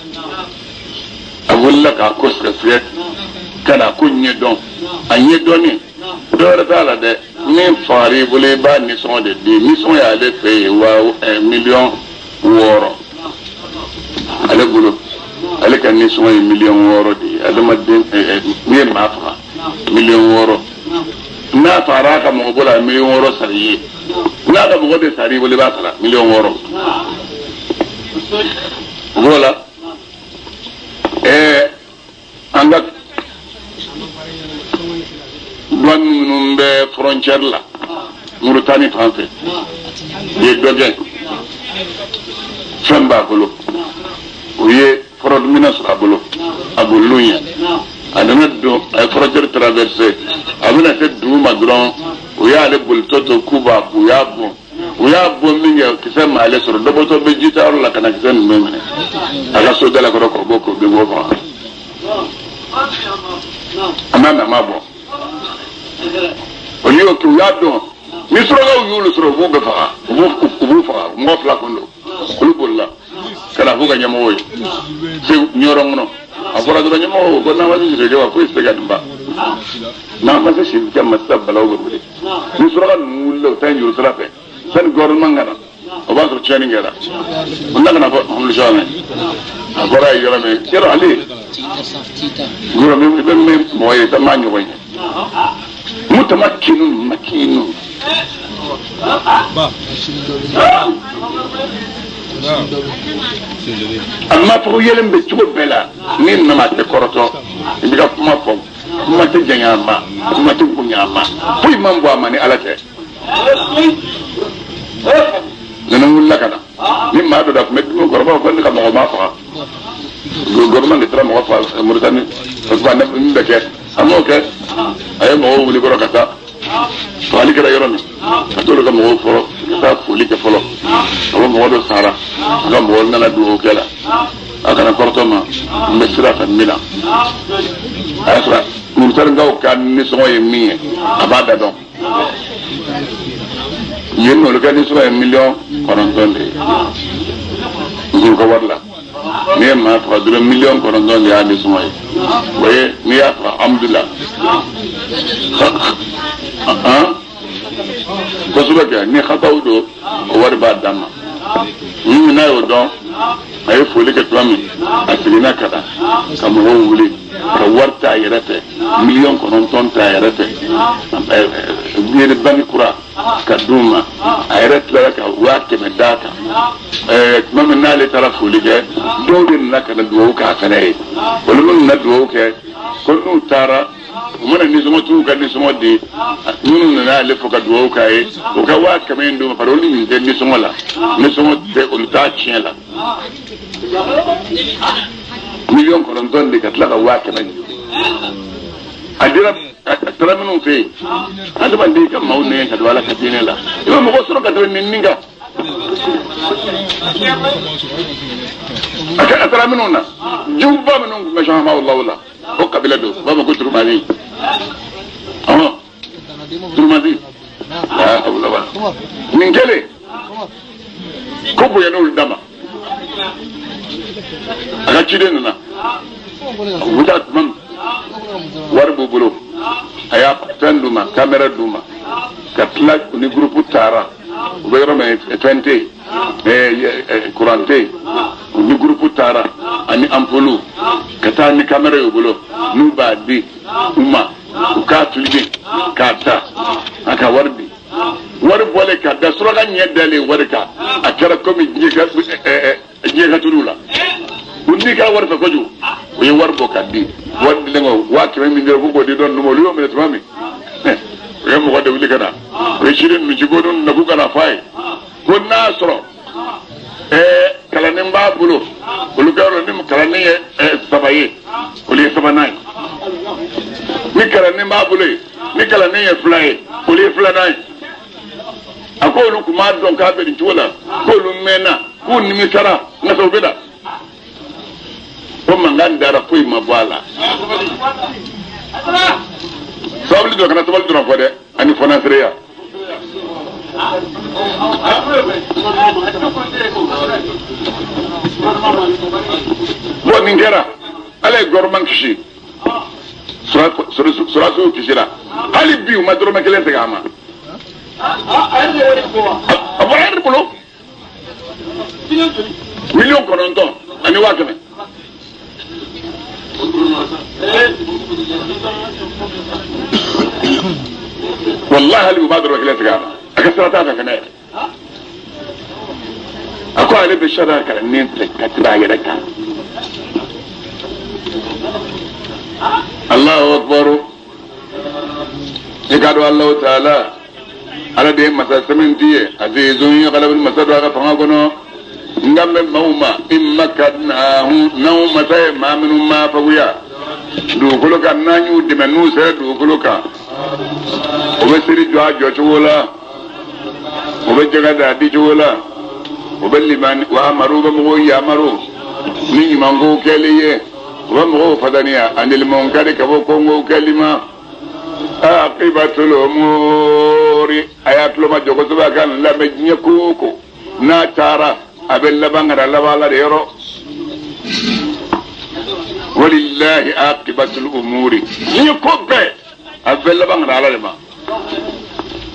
a wulila k'a ko sɛgɛsɛgɛ ka na ko ɲɛdɔn a ɲɛdɔnnen dɔwɛrɛ t'a la dɛ min fagara i bolo i b'a nisɔngɔ de di nisɔngɔ y'ale fɛ yen wa 6 miliyɔn ale bolo ale ka nisɔngɔ ye 6 miliyɔn de ye adamaden n'i ye maa faga 6 miliyɔn n'a fagara a ka mɔgɔ bolo a ye 6 miliyɔn sara i ye n'a ka mɔgɔ de sara i bolo i b'a sara 6 miliyɔn o b'o la an ka douane minnu bɛ frontière la Mauritanie fan fɛ u ye dɔ gɛn fɛn b'a bolo u ye fraude minɛ sɔrɔ a bolo a bolil'u ɲɛ a nana don a ye frontière traversé a bɛna se dugu ma dɔrɔn u y'ale bolitɔ to k'u b'a u y'a bon u y'a bɔ min kɛ kisɛ ma ale sɔrɔ dɔbɔtɔ bɛ ji tayɔrɔ la ka na kisɛ ninnu minɛ a ka so da la kɔrɔ k'o bɔ k'o bin k'o faga a ma mɛ a ma bɔ olu y'o kɛ u y'a dɔn ni surakaw y'olu sɔrɔ u b'u bɛɛ faga u b'u faga mɔgɔ fila kun don olu bolila ka na f'u ka ɲɛmɔgɔw ye segu ɲɔrɔ kɔnɔ a fɔra dɔrɔn ɲɛmɔgɔw ko n'an ma se sirikɛ ma foyi tɛ se ka nin ban n'an ma se sirikɛ ma sisan balawu bɛ wuli ni suraka ninnu wulila u taa yen juru sira fɛ sani gouvernement ka na o b'a sɔrɔ tiɲɛni kɛra o na kana fɔ Mahamadu a bɔra yen yɔrɔ min yɔrɔ ale yɔrɔ min i bɛ min mɔgɔ ye i tɛ maa ɲɔgɔn ye mutamakinu makinu a ma fɔ ko yɛlɛn bɛ cogo bɛɛ la ni nana a tɛ kɔrɔtɔ i bɛ ka kuma fɔ kuma tɛ janya a ma kuma tɛ bonya a ma foyi man bɔ a ma ni ala tɛ ninnu wulila ka na ni maa dɔ da tun bɛ dumuni kɔrɔbaw ko ne ka mɔgɔ ma faga gouvernement de taara mɔgɔ faga Mauritanie o tuma ne min bɛ kɛ a m'o kɛ a ye mɔgɔw wuli kɔrɔ ka taa fagali kɛra yɔrɔ min ka t'olu ka mɔgɔw fɔlɔ ka taa foli kɛ fɔlɔ a ko mɔgɔ dɔ sara a ka mɔgɔ nana dugawu kɛ la a kana kɔrɔtɔ ma n bɛ sira fɛ n bɛ na a y'a sɔrɔ Mauritanienkaw ka nisɔngɔ ye min ye a b'a da dɔn yen n'olu ka nisɔngɔ ye 9 miliyɔn de ye olu ka wari la n'i ye maa faga dɔrɔn 9 miliyɔn de y'a nisɔngɔ ye o ye n'i y'a faga alhamdulilah kosɛbɛ kɛ ni xataw don o wari b'a dan ma min n'a y'o dɔn a ye foli kɛ tuma min a seginna ka na ka mɔgɔw wuli ka wari ta a yɛrɛ fɛ 9 miliyɔn ta a yɛrɛ fɛ billet banque kura ka d'u ma a yɛrɛ tilara ka 100 000 d'a kan tuma min n'ale taara foli kɛ dɔw de nana ka na dugawu k'a fɛnɛ ye olu minnu nana dugawu kɛ ko n'u taara U mana nisɔngɔ t'u ka nisɔngɔ di minnu nana ale fo ka dugawu k'a ye u ka 100,000 in d'u ma, bari olu nin tɛ nisɔngɔ la, nisɔngɔ tɛ, olu t'a tiɲɛ la. 9 millions de ka tila ka 100,000 di. A dira a taara minnu fɛ yen, adamaden ka maaw nɛgɛn ka don Ala ka diinɛ la, i bɛ mɔgɔ sɔrɔ ka tɛmɛ nin kan. A taara minnu na, juguba minnu tun bɛ sɔn la, o kabila don, u b'a fɔ ko Turumasi. Ɔhɔn, Turumasi, la hawla wala. Nin kɛlen ko bonya n'olu dama, a ka ciden nana, u bɛ taa tuma min, wari b'u bolo, a y'a fɛn d'u ma, kamera d'u ma, ka tila u ni gurupu taara. U bɛ yɔrɔ min, fɛn tɛ yen, kuran tɛ yen. U ni gurupu taara ani anpolu ka taa ni kamera y'u bolo, n'u b'a di u ma, u k'a filime k'a ta, a ka wari di. Wari bɔlen ka da, suraka ɲɛ dalen wari kan, a kɛra komi diɲɛ ka tulu la. U n'i kɛra wari fɛ kojugu, u ye wari bɔ ka di. Wari dilen kɔ, 100,000 min dira ko k'o di dɔ ninnu ma, olu y'o minɛ tuma min, u ye mɔgɔ de wuli ka na, u ye sini ninnu ci ko ninnu na k'u ka na f'a ye ko n'a sɔrɔ kalanden b'a bolo, olu ka yɔrɔ ni kalanden ye 3 ye, olu ye 3nan ye. Ni kalanden b'a bolo ye, ni kalanden ye 2 ye, olu ye 2nan ye. A ko olu tun b'a dɔn k'a bɛ nin cogo la, k'olu mɛnna, k'u nimisara, nka u bɛ na ko mankan dara, foyi ma bɔ a la. Sabali dɔ kana sabali dɔrɔn fɔ dɛ, ani fɔnansereya. Bon, nin kɛra, Ala ye gouvernement kisi, surasiw kisira, hali bi u ma dɔrɔmɛ kelen segin a ma. A bɔra yɛrɛ bolo 9,1 millions ani 100,000. Wallahi hali u b'a dɔrɔmɛ kelen segin a ma, a ka sira t'a fɛ fɛnɛ yɛrɛ. A ko ale bɛ sariya kalanden fɛ ka tɛmɛ a yɛrɛ kan. Allahu akbar. I ka dɔn Alahu taala, Ala de ye masa sɛmɛnti ye, azizun ye galabul masa don a ka fanga kɔnɔ. N kan bɛ maaw ma, in makkannahum, n'anw masa ye maa minnu maa faguya dugukolo kan, n'an y'u dɛmɛ n'u sera dugukolo kan, u bɛ seri jɔ a jɔcogo la, u bɛ jaka da a dicogo la, u bɛ limani wa amaru, u bɛ mɔgɔw yamaru ni ɲumankow kɛli ye, u bɛ mɔgɔw fadaniya anil munkari, ka bɔ kɔngow kɛli ma. Aqibatul umuri, a y'a tulo ma jɔ kosɛbɛ, a ka lamɛn. Diɲɛ ko o ko n'a taara, a bɛ laban ka na laban Ala de yɔrɔ. Walillahi aqibatul umuri, diɲɛ ko bɛɛ a bɛ laban ka na Ala de ma.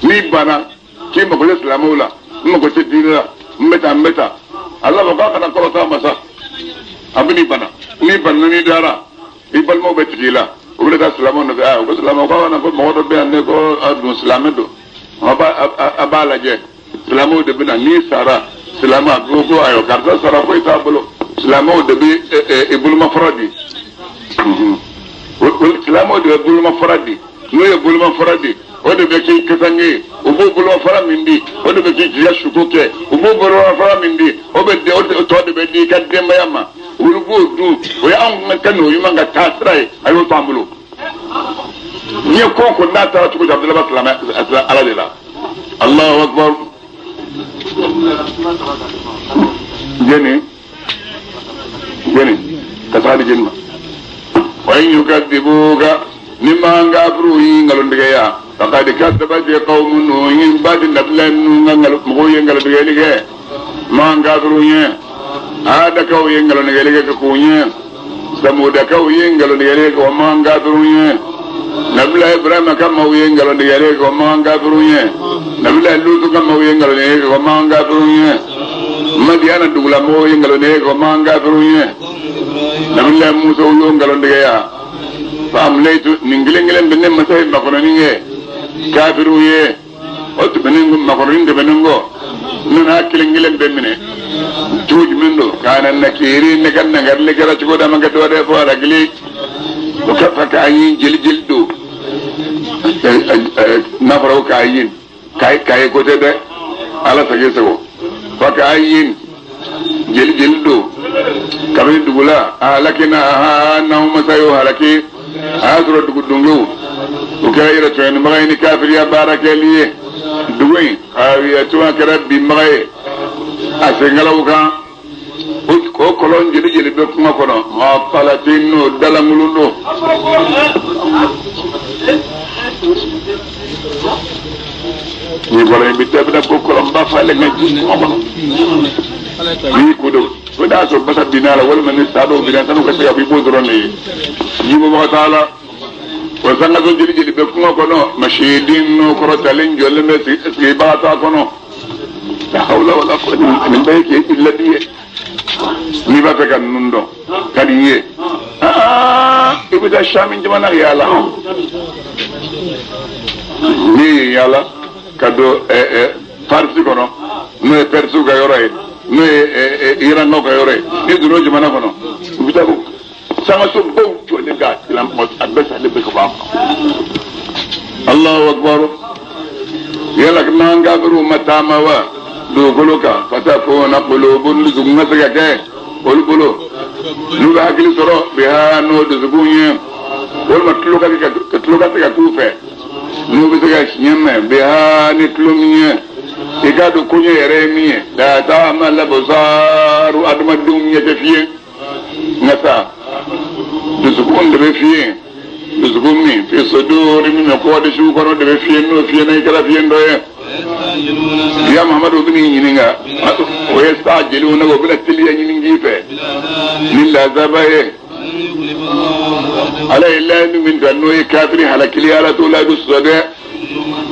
N'i banna k'i mako tɛ silamɛw la, n mako tɛ diinɛ la, n bɛ taa n bɛ taa, Ala b'a fɔ k'a kana kɔrɔta a ma sa, a bɛ n'i bana. N'i banna, n'i dara, i balimaw bɛ tigɛ i la, u bɛ taa silamɛw nɔfɛ. Aa, ko silamɛw k'a kana ko mɔgɔ dɔ bɛ yan, ne ko a dun silamɛ don, a b'a lajɛ. Silamɛw de bɛ na, n'i sara silamɛ a bɛ ko ayiwa karisa sara, foyi t'a bolo, silamɛw de bɛ i bolomafara di. Silamɛw de bɛ bolomafara di, n'u ye bolomafara di, o de bɛ k'i kasange ye. U b'o bolomafara min di, o de bɛ k'i ka suko kɛ. U b'o bolomafara min di, o bɛ o tɔ de bɛ di i ka denbaya ma, olu b'o dun. O ye anw ka n'o ɲuman ka taa sira ye, a y'o to an bolo. Diɲɛ ko o ko n'a taara cogo di, a bɛ laban silamɛ Ala de la. Allahu akbar. Jeni jeni ka taa di jeni ma. Wa in yukadibuka, ni ma kafiru yi nkalontigɛya, faqad kadzabat qawmu nuhin, badi nabila ninnu ka mɔgɔw ye nkalontigɛli kɛ. Ma kafiru ye, adakaw ye nkalontigɛli kɛ k'u ɲɛ, samudakaw ye nkalontigɛli kɛ o ma kafiru ye, nabila Ibrahima ka maaw ye nkalontigɛli kɛ o ma kafiru ye, nabila Lutu ka maaw ye nkalontigɛli kɛ o ma kafiru ye, Madiyana dugulamɔgɔw ye nkalontigɛ kɛ o ma kafiru ye, nabila Musa y'o nkalontigɛya. Faamulaitu nin kelen kelen bɛ ne masa ye makɔnɔni kɛ kafiru ye, o tɛmɛnen makɔnɔni tɛmɛnen kɔ, n nana kelen kelen bɛɛ minɛ cogo jumɛn don k'a na nakiri, ne ka nakarili kɛra cogo dama kɛ dɔ wɛrɛ fɔ a la kelen o ka fa k'a ye jeli jeli don. N'a fɔra ko k'a yin k'a ye ko tɛ dɛ ala sagi sago fa k'a yin jeli jeli don kabini dugu la a halaki na ha n'anw masa y'o halaki a y'a sɔrɔ dugu dungew o kɛra yɛrɛ tɔɲɔnibaga ye ni kafiriya baara kɛli ye dugu in a kɛra binbaga ye a senkalaw kan o kɔlɔn jeli jeli bɛ kuma kɔnɔ maa palatin n'o dalankolon don ni kɔlɔn in bɛ taa bɛna ko kɔlɔnba falen ka ji kuma kɔnɔ n'i ko don o y'a sɔrɔ basa binna a la walima ni sa dɔw binna sanu ka se ka bɔ i b'o dɔrɔn de ye ji bɔbaga t'a la o sankaso jeli jeli bɛ kuma kɔnɔ masiden n'o kɔrɔtalen jɔlen bɛ sigibaga t'a kɔnɔ la hawla wala quwwata nin bɛɛ ye k'i ladi ye n'i b'a fɛ ka ninnu dɔn ka nin ye i bɛ taa sami jamana yaala n'i ye yaala ka don Farisi kɔnɔ n'o ye Pɛrisiw ka yɔrɔ ye n'o ye Irankaw ka yɔrɔ ye n'i donna o jamana kɔnɔ u bɛ taa ko sangaso baw jɔlen k'a tilan a bɛɛ salen bɛ ka bɔ a kɔnɔ. Allahu akbar yala n'an kafiriw ma taama wa dugukolo kan fatakuna qulubun dusukun ka se ka kɛ olu bolo n'u bɛ hakili sɔrɔ biha n'o dusukun ye walima tulo ka se ka k'u fɛ n'u bɛ se ka siɲɛ mɛn biha ni tulo min ye i k'a dɔn koɲɛ yɛrɛ ye min ye la ta'mal absaru adamadenw ɲɛ tɛ fiyɛ nka sa dusukun de bɛ fiyɛ dusukun min fi suduri min bɛ kɔɔdisiw kɔnɔ de bɛ fiyɛ n'o fiyɛ na i kɛra fiyɛ dɔ ye ya Muhammadu bɛ n'i ɲininka o ye saa jeliw na o bɛna teliya ɲini k'i fɛ ni lazaba ye ala ye layidu min ta n'o ye kafiri halakili ala t'o layidu sɔsɔ dɛ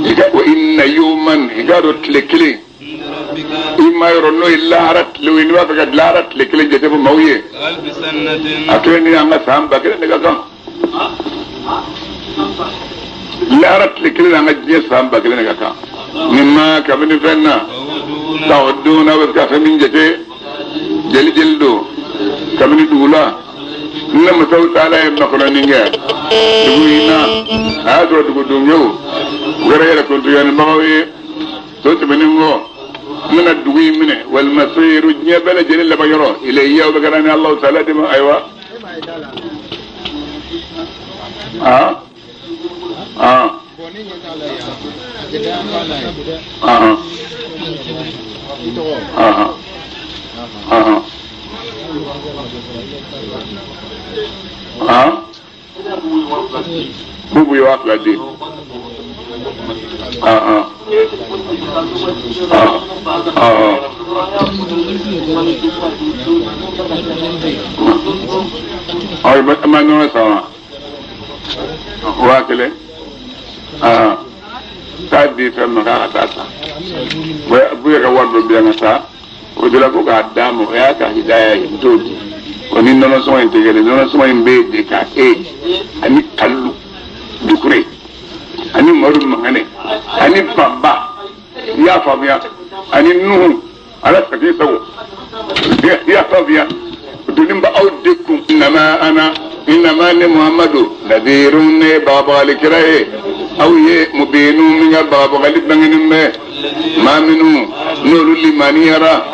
i ka wa inna yawman i k'a dɔn tile kelen i ma yɔrɔ n'o ye lahara tile ye n'i b'a fɛ ka lahara tile kelen jate fɔ maaw ye a kelen ni an ka san 1000 de ka kan lahara tile kelen n'an ka diɲɛ san 1000 de ka kan ni ma kabini fɛn na ta'uduna bɛ ka fɛn min jate jeli jeli don kabini dugu la ne masaw taala ye makɔnɔni kɛ dugu in na a y'a sɔrɔ dugu dunkew u kɛra yɛrɛ kuntuyanibagaw ye to tɛmɛnen kɔ n bɛna dugu in minɛ walima seyiru diɲɛ bɛɛ lajɛlen laban yɔrɔ ilayhi aw bɛ ka na ni Alahu taala de ma ayiwa Bubu ye 2000 di. I ma nɔnɔ san wa? 1000. Taa di fɛn ma k'a ka taa san. Buye ka wari dɔ di yan ka taa. O de la ko k'a d'a ma o y'a ka hidaya ye n t'o di. O ni nɔnɔ sɔngɔ in tɛ kelen nɔnɔ sɔngɔ in bɛ yen de ka e ani kalilu dukure ani madu mangane ani banba i y'a faamuya ani nuhu ala sagi sago i y'a faamuya doni bɛ aw de kun innama ana innama ne muhammadu nadirun ne bagabagalikira ye aw ye mubinu min ka bagabagali bangenen bɛ maa minnu n'olu limaniyara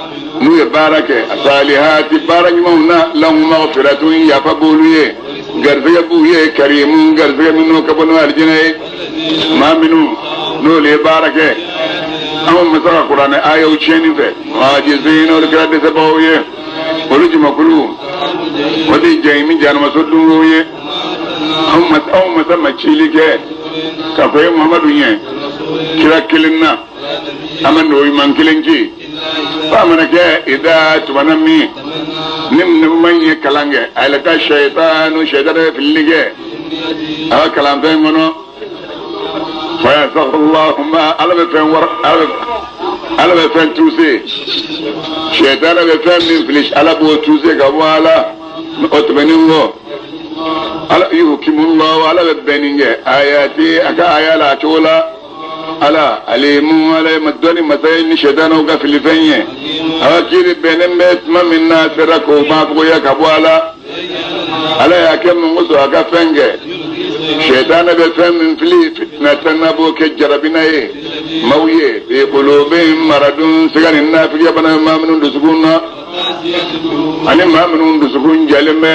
n'u ye baara kɛ asalihati baara ɲumanw na lahum maghfiratun yafa b'olu ye garisɛgɛ b'u ye karimu garisɛgɛ minnu ka bɔ n'o alijinɛ ye maa minnu n'olu ye baara kɛ anw masa ka kuranɛ ayaw tiɲɛni fɛ muhajizin olu kɛra dɛsɛbagaw ye olu jamakulu o de ye jahimi jahanamaso dungew ye anw masa ma cili kɛ k'a fɔ e muhamadu ɲɛ kira kelen na an ma n'o ɲuman kelen ci f'a mana kɛ ida tumana min ni man ye kalan kɛ a yɛlɛ ka sɛyitanu sɛyitanu bɛ filili kɛ a ka kalanfɛn kɔnɔ fayasahu ala bɛ fɛn wara ala bɛ fɛn tuuse sɛyitanu bɛ fɛn min fili ala b'o tuuse ka bɔ a la o tɛmɛnen kɔ ala yuhkimullahu ala bɛ bɛnni kɛ ayati a ka aya la a cogo la ala alimu ala ye dɔnni masa ye ni sɛtanaw ka filifɛn ye a ka kiiri bɛnnen bɛ tuma min na a sera k'o makoya ka bɔ a la ala y'a kɛ mun kosɔn a ka fɛn kɛ Shetana bɛ fɛn min fili fitinatan n'a b'o kɛ jarabina ye maaw ye fi qulubihim maradun siga ni nafigiya bana maa minnu dusukun na ani maa minnu dusukun jalen bɛ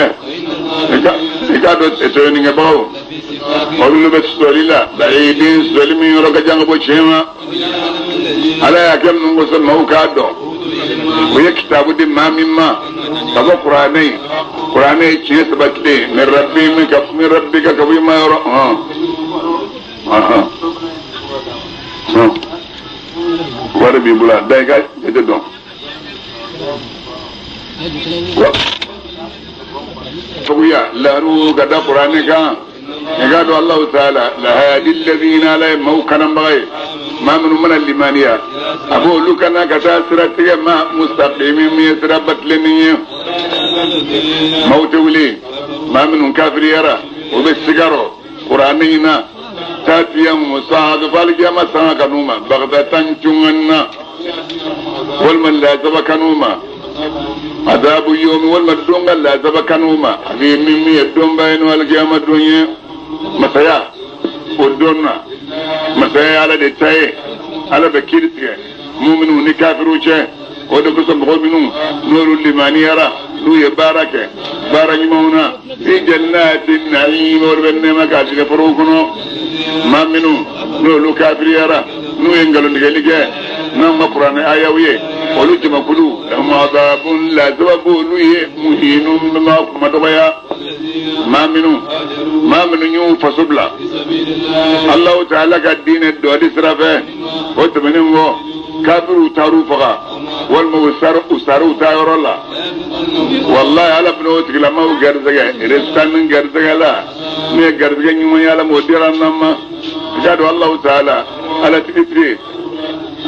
i k'a dɔn tɔɲɔnikɛbagaw olu bɛ sɔsɔli la ba'idin sɔsɔli min yɔrɔ ka jan ka bɔ tiɲɛ ma ala y'a kɛ minnu kosɔn maaw k'a dɔn u ye kitabu di maa min ma ka bɔ kuranɛ ye kuranɛ ye tiɲɛ sabatilen min rabbi min ka min rabbika ka bɔ i ma yɔrɔ hɔn hɔn wari b'i bolo a da i ka jate dɔn cogoya laharu ka da kuranɛ kan i k'a dɔn alahu taala lahadi ladina ala ye maaw kananbaga ye maa minnu mana limaniya a b'olu kana ka taa sira tigɛ ma mustaqimi min ye sira batilennin ye maaw tɛ wuli maa minnu kafiriyara o bɛ siga rɔ kuranɛ in na taatiyahum saatu f'alikiyama sanga ka n'u ma bagdatan cungan na walima lazaba ka n'u ma adabu yomi walima don ka lazaba ka n'u ma a bɛ min ye donba ye n'o alikiyama don ye masaya o don na masaya ye ala de ta ye ala bɛ kiiri tigɛ muminu ni kafiriw cɛ o de kosɔn mɔgɔ minnu n'olu limaniyara n'u ye baara kɛ baara ɲumanw na fi jannati na'im olu bɛ nɛɛma k'a tigɛ forow kɔnɔ maa minnu n'olu kafiriyara n'u ye nkalontigɛli kɛ n'an ka kuranɛ ayaw ye olu jamakulu lahum adabun lazaba b'olu ye muhinun ma kuma dɔgɔya maa minnu y'u faso bila Alahu taala ka diinɛ dɔɔdi sira fɛ o tɛmɛnen kɔ kafiriw taar'u faga walima u sar'u taa yɔrɔ la walayi ala bɛna o tigilamaw garisɛgɛ restan garisɛgɛ la n'o ye garisɛgɛ ɲuman ye ala m'o dira an ma i k'a dɔn Alahu taala ala tigitigi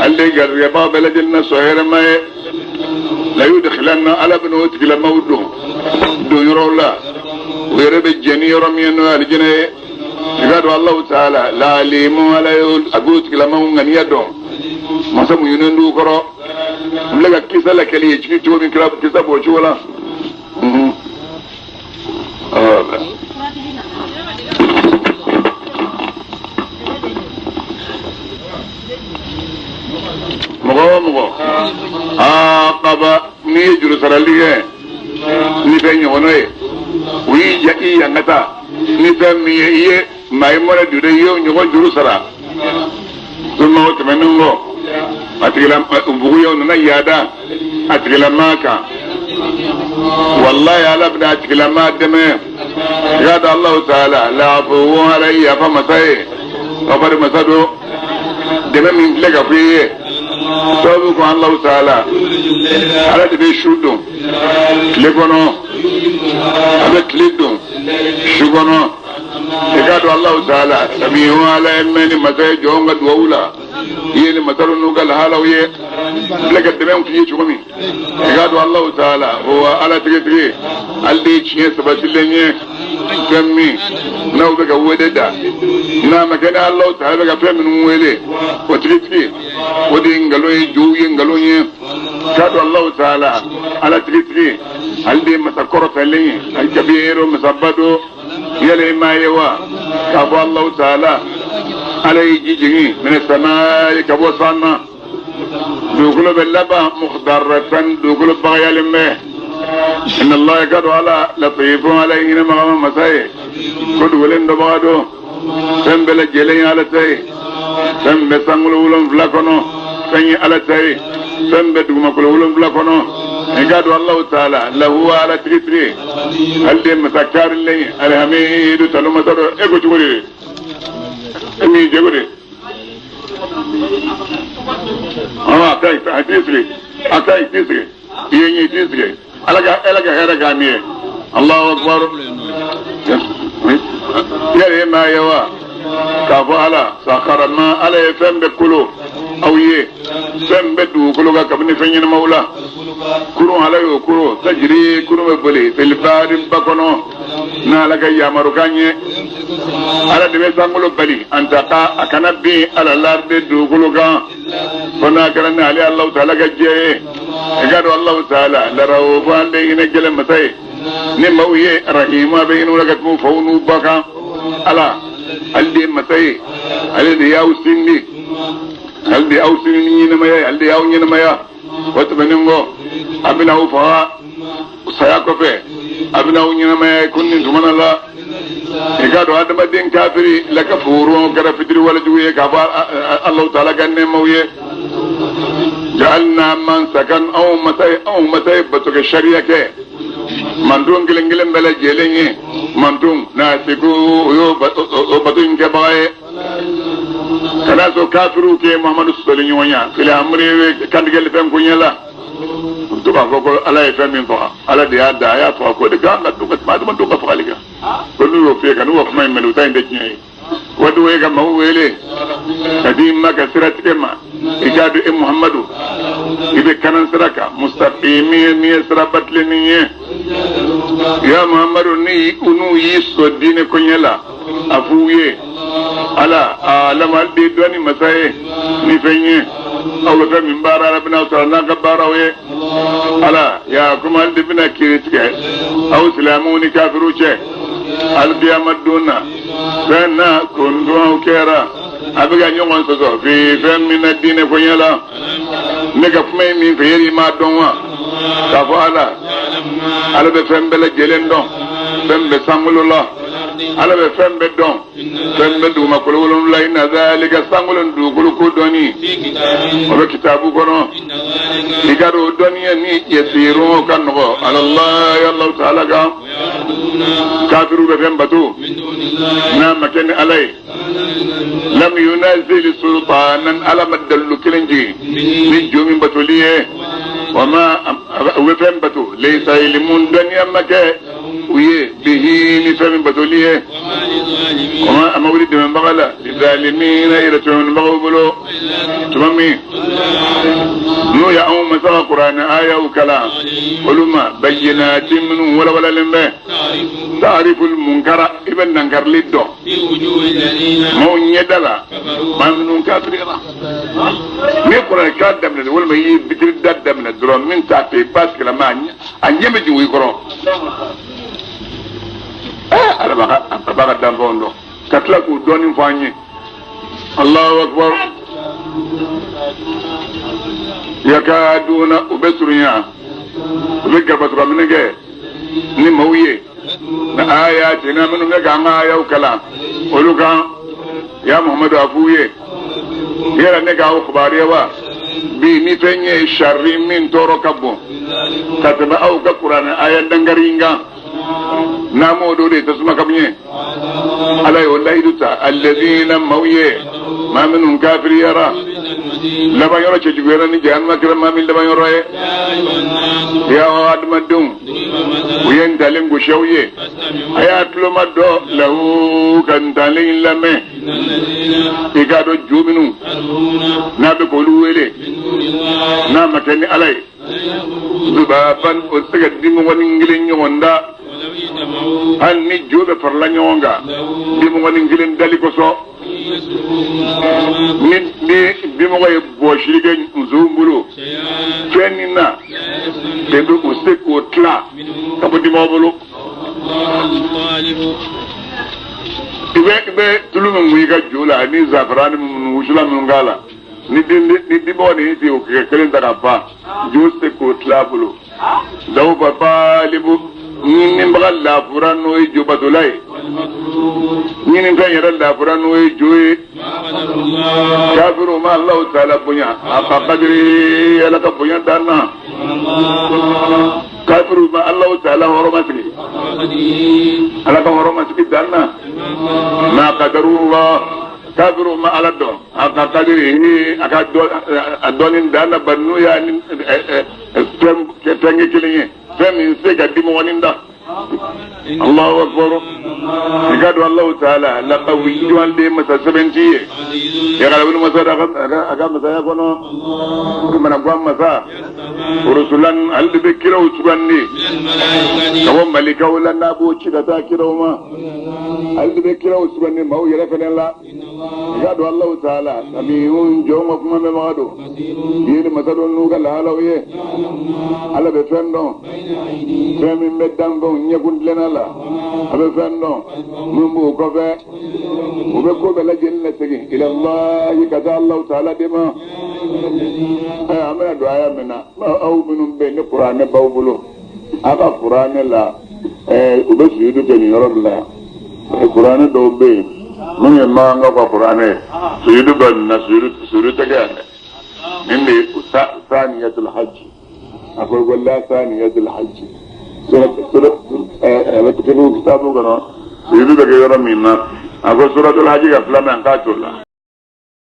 ale de garisɛgɛbaga bɛɛ lajɛlen na sɔn hɛrɛma ye la yudkhilanna ala bɛna o tigilamaw don don yɔrɔw la u yɛrɛ bɛ jɛn ni yɔrɔ min ye n'o ye alijinɛ ye i k'a dɔn Alahu taala laalimu ala ye a b'o tigilamaw ŋaniya dɔn masa muɲunen d'u kɔrɔ n filɛ ka kisa lakali ye jigi cogo min kira kisa b'o cogo la. Mɔgɔ o mɔgɔ aa kaba n'i ye juru sarali kɛ ni fɛn ɲɔgɔnna ye u y'i ja i yangata ni fɛn min ye i ye maa ye mɔnɛ don dɛ i ye o ɲɔgɔn juru sara suma o tɛmɛnen kɔ a tigila buguyaw nana yaada a tigilamaa kan walayi ala bɛna a tigilamaa dɛmɛ i k'a dɔn Alahu taala laafuwu ala ye yafa masa ye kafari masa don dɛmɛ min filɛ ka fɔ i ye sababu ko Alahu taala ala de bɛ su don tile kɔnɔ a bɛ tile don su kɔnɔ i k'a dɔn Alahu taala samiyu ala ye mɛn ni masa ye jɔnw ka duwawu la i ye ni masa ninnu ka lahalaw ye filɛ ka dɛmɛ k'i ye cogo min i k'a dɔn Alahu taala o ala tigitigi ale de ye tiɲɛ sabatilen ye fɛn min n'aw bɛ ka wele da n'a ma kɛ ni Alahu taala bɛ ka fɛn minnu wele o tigitigi o de ye nkalon ye jow ye nkalon ye k'a dɔn Alahu taala ala tigitigi ale de ye masa kɔrɔtalen ye alikabiru masaba don yala i m'a ye wa k'a fɔ Alahu taala ala ye ji jigin minɛ samaayi ka bɔ san na dugukolo bɛ laban mukhdaratan dugukolo bagayalen bɛ inna Allaha ka dɔn ala latifun ala ye hinɛ magama masa ye ko dogolen dɔnbaga don fɛn bɛɛ lajɛlen ye ala ta ye fɛn bɛ sankolo wolonfila kɔnɔ fɛn ye ala ta ye fɛn bɛ dugumakolo wolonfila kɔnɔ i k'a dɔn Alahu taala lahu ala tigitigi ale de ye masa kaarilen ye alihamidu tanu masa don e ko cogo di e m'i jɛ ko di a ka ɲi a t'i sigi a ka ɲi t'i sigi i ye ɲɛ t'i sigi ala ka hɛrɛ k'a min ye Allahu akbar yɛrɛ ye maa ye wa k'a fɔ ala sakara ma ala ye fɛn bɛɛ kolo aw ye fɛn bɛɛ dugukolo kan kabini fɛn ɲɛnamaw la kurun ala y'o koro tajiri kurun bɛ boli filibari ba kɔnɔ n'ala ka yamarukan ye ala de bɛ sankolo bali an ta a kana bin ala laride dugukolo kan fo n'a kɛra ni ale Alahu taala ka jɛ ye i k'a dɔn Alahu taala larawofu ale hinɛ gɛlɛn masa ye ni maaw ye rahimu a bɛ hinɛ u la ka tɛmɛ u faw n'u ba kan Ala ale de ye masa ye ale de y'aw sindi ale de y'aw sindi ni ɲɛnamaya ye ale de y'aw ɲɛnamaya o tɛmɛnen kɔ a bɛna aw faga saya kɔfɛ a bɛna aw ɲɛnamaya ko nin tuma na la i k'a dɔn adamaden kafiri lakafuru kɛra fitiri walejugu ye k'a fɔ Alahu taala ka nɛɛmaw ye ja'alna mansakan anw masa ye batokɛ sariya kɛ manton kelen kelen bɛɛ lajɛlen ye manton n'a seko o y'o bato in kɛbaga ye kana sɔn kafiriw kɛ Muhamadu sɔsɔli ɲɔgɔn ya fili amri kantigɛli fɛn koɲɛ la u to k'a fɔ ko Ala ye fɛn min faga Ala de y'a da a y'a faga k'o de kan ka dun ka tɛmɛ adamadenw ka fagali kan ko n'u y'o f'i ye ka n'u ka kuma in mɛn u ta in tɛ tiɲɛ ye waati o ye ka maaw wele ka di ma ka sira tigɛ ma i k'a dɔn e Muhamadu i bɛ kanan sira kan mustaqimi ye min ye sira batilennin ye ya Muhamadu ni n'u y'i sɔn diinɛ koɲɛ la a f'u ye Ala alama ale de ye dɔnni masa ye ni fɛn ye aw bɛ fɛn min baara ala bɛna sɔrɔ n'a ka baaraw ye Ala ya komi ale de bɛna kiiri tigɛ aw silamɛw ni kafiriw cɛ alikiyama don na fɛn na kundun kɛra a bɛ ka ɲɔgɔn sɔsɔ fi fɛn min na diinɛ koɲɛ la ne ka kuma ye min fɛ yeli m'a dɔn wa k'a fɔ Ala Ala bɛ fɛn bɛɛ lajɛlen dɔn fɛn bɛ sankolo la Ala bɛ fɛn bɛɛ dɔn fɛn bɛ dugumakolo wolonwula inna zalika sankolo ni dugukolo ko dɔnni o bɛ kitabu kɔnɔ i ka dɔn o dɔnniya ni yasirun o ka nɔgɔ alallahi Alahu taala kan kafiriw bɛ fɛn bato n'a ma kɛ ni Ala ye lam yunazil sultanan Ala ma dalilu kelen jigin ni jo min batoli ye wa ma u bɛ fɛn bato laysa ilimun dɔnniya ma kɛ u ye bihi ni fɛn min batoli ye o ma a ma wuli dɛmɛbaga la lizalimina yɛrɛ tɔɲɔnibagaw bolo tuma min n'u ye anw masa ka kuranɛ ayaw kalan olu ma bayyinati minnu walawalalen bɛ ta'riful munkara i bɛ nankarili dɔn maaw ɲɛda la maa minnu kafiriyara n'i ye kuranɛ kalan daminɛ walima i ye bitiri da daminɛ dɔrɔn min t'a fɛ i b'a tigilama a ɲɛ bɛ jigin i kɔrɔ Ala b'a ka danfɛnw dɔn ka tila k'u dɔɔnin fɔ an ye Allahu akbar yakaduna u bɛ surunya u bɛ gabasuraminɛ kɛ ni maaw ye na ayatina minnu bɛ k'an ka ayaw kalan olu kan ya Muhamadu a f'u ye yala ne k'aw kibaruya wa bi ni fɛn ye sari min tɔɔrɔ ka bon ka tɛmɛ aw ka kuranɛ aya dankari in kan n'a m'o don de tasuma kam ye Ala y'o layidu ta alladhina maaw ye maa minnu kafiriyara laban yɔrɔ cɛjuguyara ni jahannama kɛra maa min laban yɔrɔ ye ya adamadenw u ye ntalen gosi aw ye a y'a tuloma dɔ lahu ka ntalen in lamɛn i k'a dɔn jo minnu n'a bɛ k'olu wele n'a ma kɛ ni Ala ye zubaban o tɛ se ka dimɔgɔnin kelen ɲɔgɔn da hali ni jo bɛ farala ɲɔgɔn kan dimɔgɔnin kelen dali kosɔn ni dimɔgɔ ye bɔsili kɛ nson bolo fɛn nin na de bɛ u se k'o tila ka bɔ dimɔgɔ bolo i bɛ tulu min mun i ka jo la ani zafarani minnu wusulan minnu k'a la ni dimɔgɔ nin ti o kɛ kelen ta ka ban jo se k'o tila a bolo dawuba baalibu ɲinibaga lafura n'o ye jobatola ye ɲinifɛn yɛrɛ lafura n'o ye jo ye kafiru ma Alahu taala bonya a ka kadiri Ala ka bonya dan na kafiru ma Alahu taala hɔrɔma sigi Ala ka hɔrɔma sigi dan na ma qadarullah kafiru ma Ala dɔn a ka kadiri a ka dɔnni dan na bari n'u y'a ni fɛn kɛ kelen ye fɛn min se ka dimɔgɔnin da Allahu akbar i ka dɔn Alahu taala laqawiyyun ale masa sɛbɛnti ye yagalabulu masa a ka masaya kɔnɔ mana guwan masa rusulan ale de bɛ kiraw sugandi ka bɔ malikaw la n'a b'o ci ka taa kiraw ma ale de bɛ kiraw sugandi maaw yɛrɛ fɛnɛ la. I k'a dɔn Alahu taala samihun, jɔnw ka kuma mɛnbaga don, yeli masa don n'u ka lahalaw ye. Ala bɛ fɛn dɔn, fɛn min bɛ danfɛnw ɲɛkun tilenna la. A bɛ fɛn dɔn min b'u kɔfɛ. U bɛ ko bɛɛ lajɛlen lasegin ilallahi, ka taa Alahu taala de ma. An bɛna don aya min na, aw minnu bɛ yen ni kuranɛ b'aw bolo, a ka kuranɛ la, u bɛ sujudu kɛ nin yɔrɔ de la yan. Kuranɛ dɔw bɛ yen minnu ye makankaw ka kuranɛ ye, sujudu bɛ nin na, sujudu tɛ kɛ yan dɛ. Nin de ye saniyatul hajj. A ko ko la saniyatul hajj, sura sura a bɛ kitabu kɔnɔ, sujudu bɛ kɛ yɔrɔ min na. A ko suratul hajj ka filanan k'a t'o la.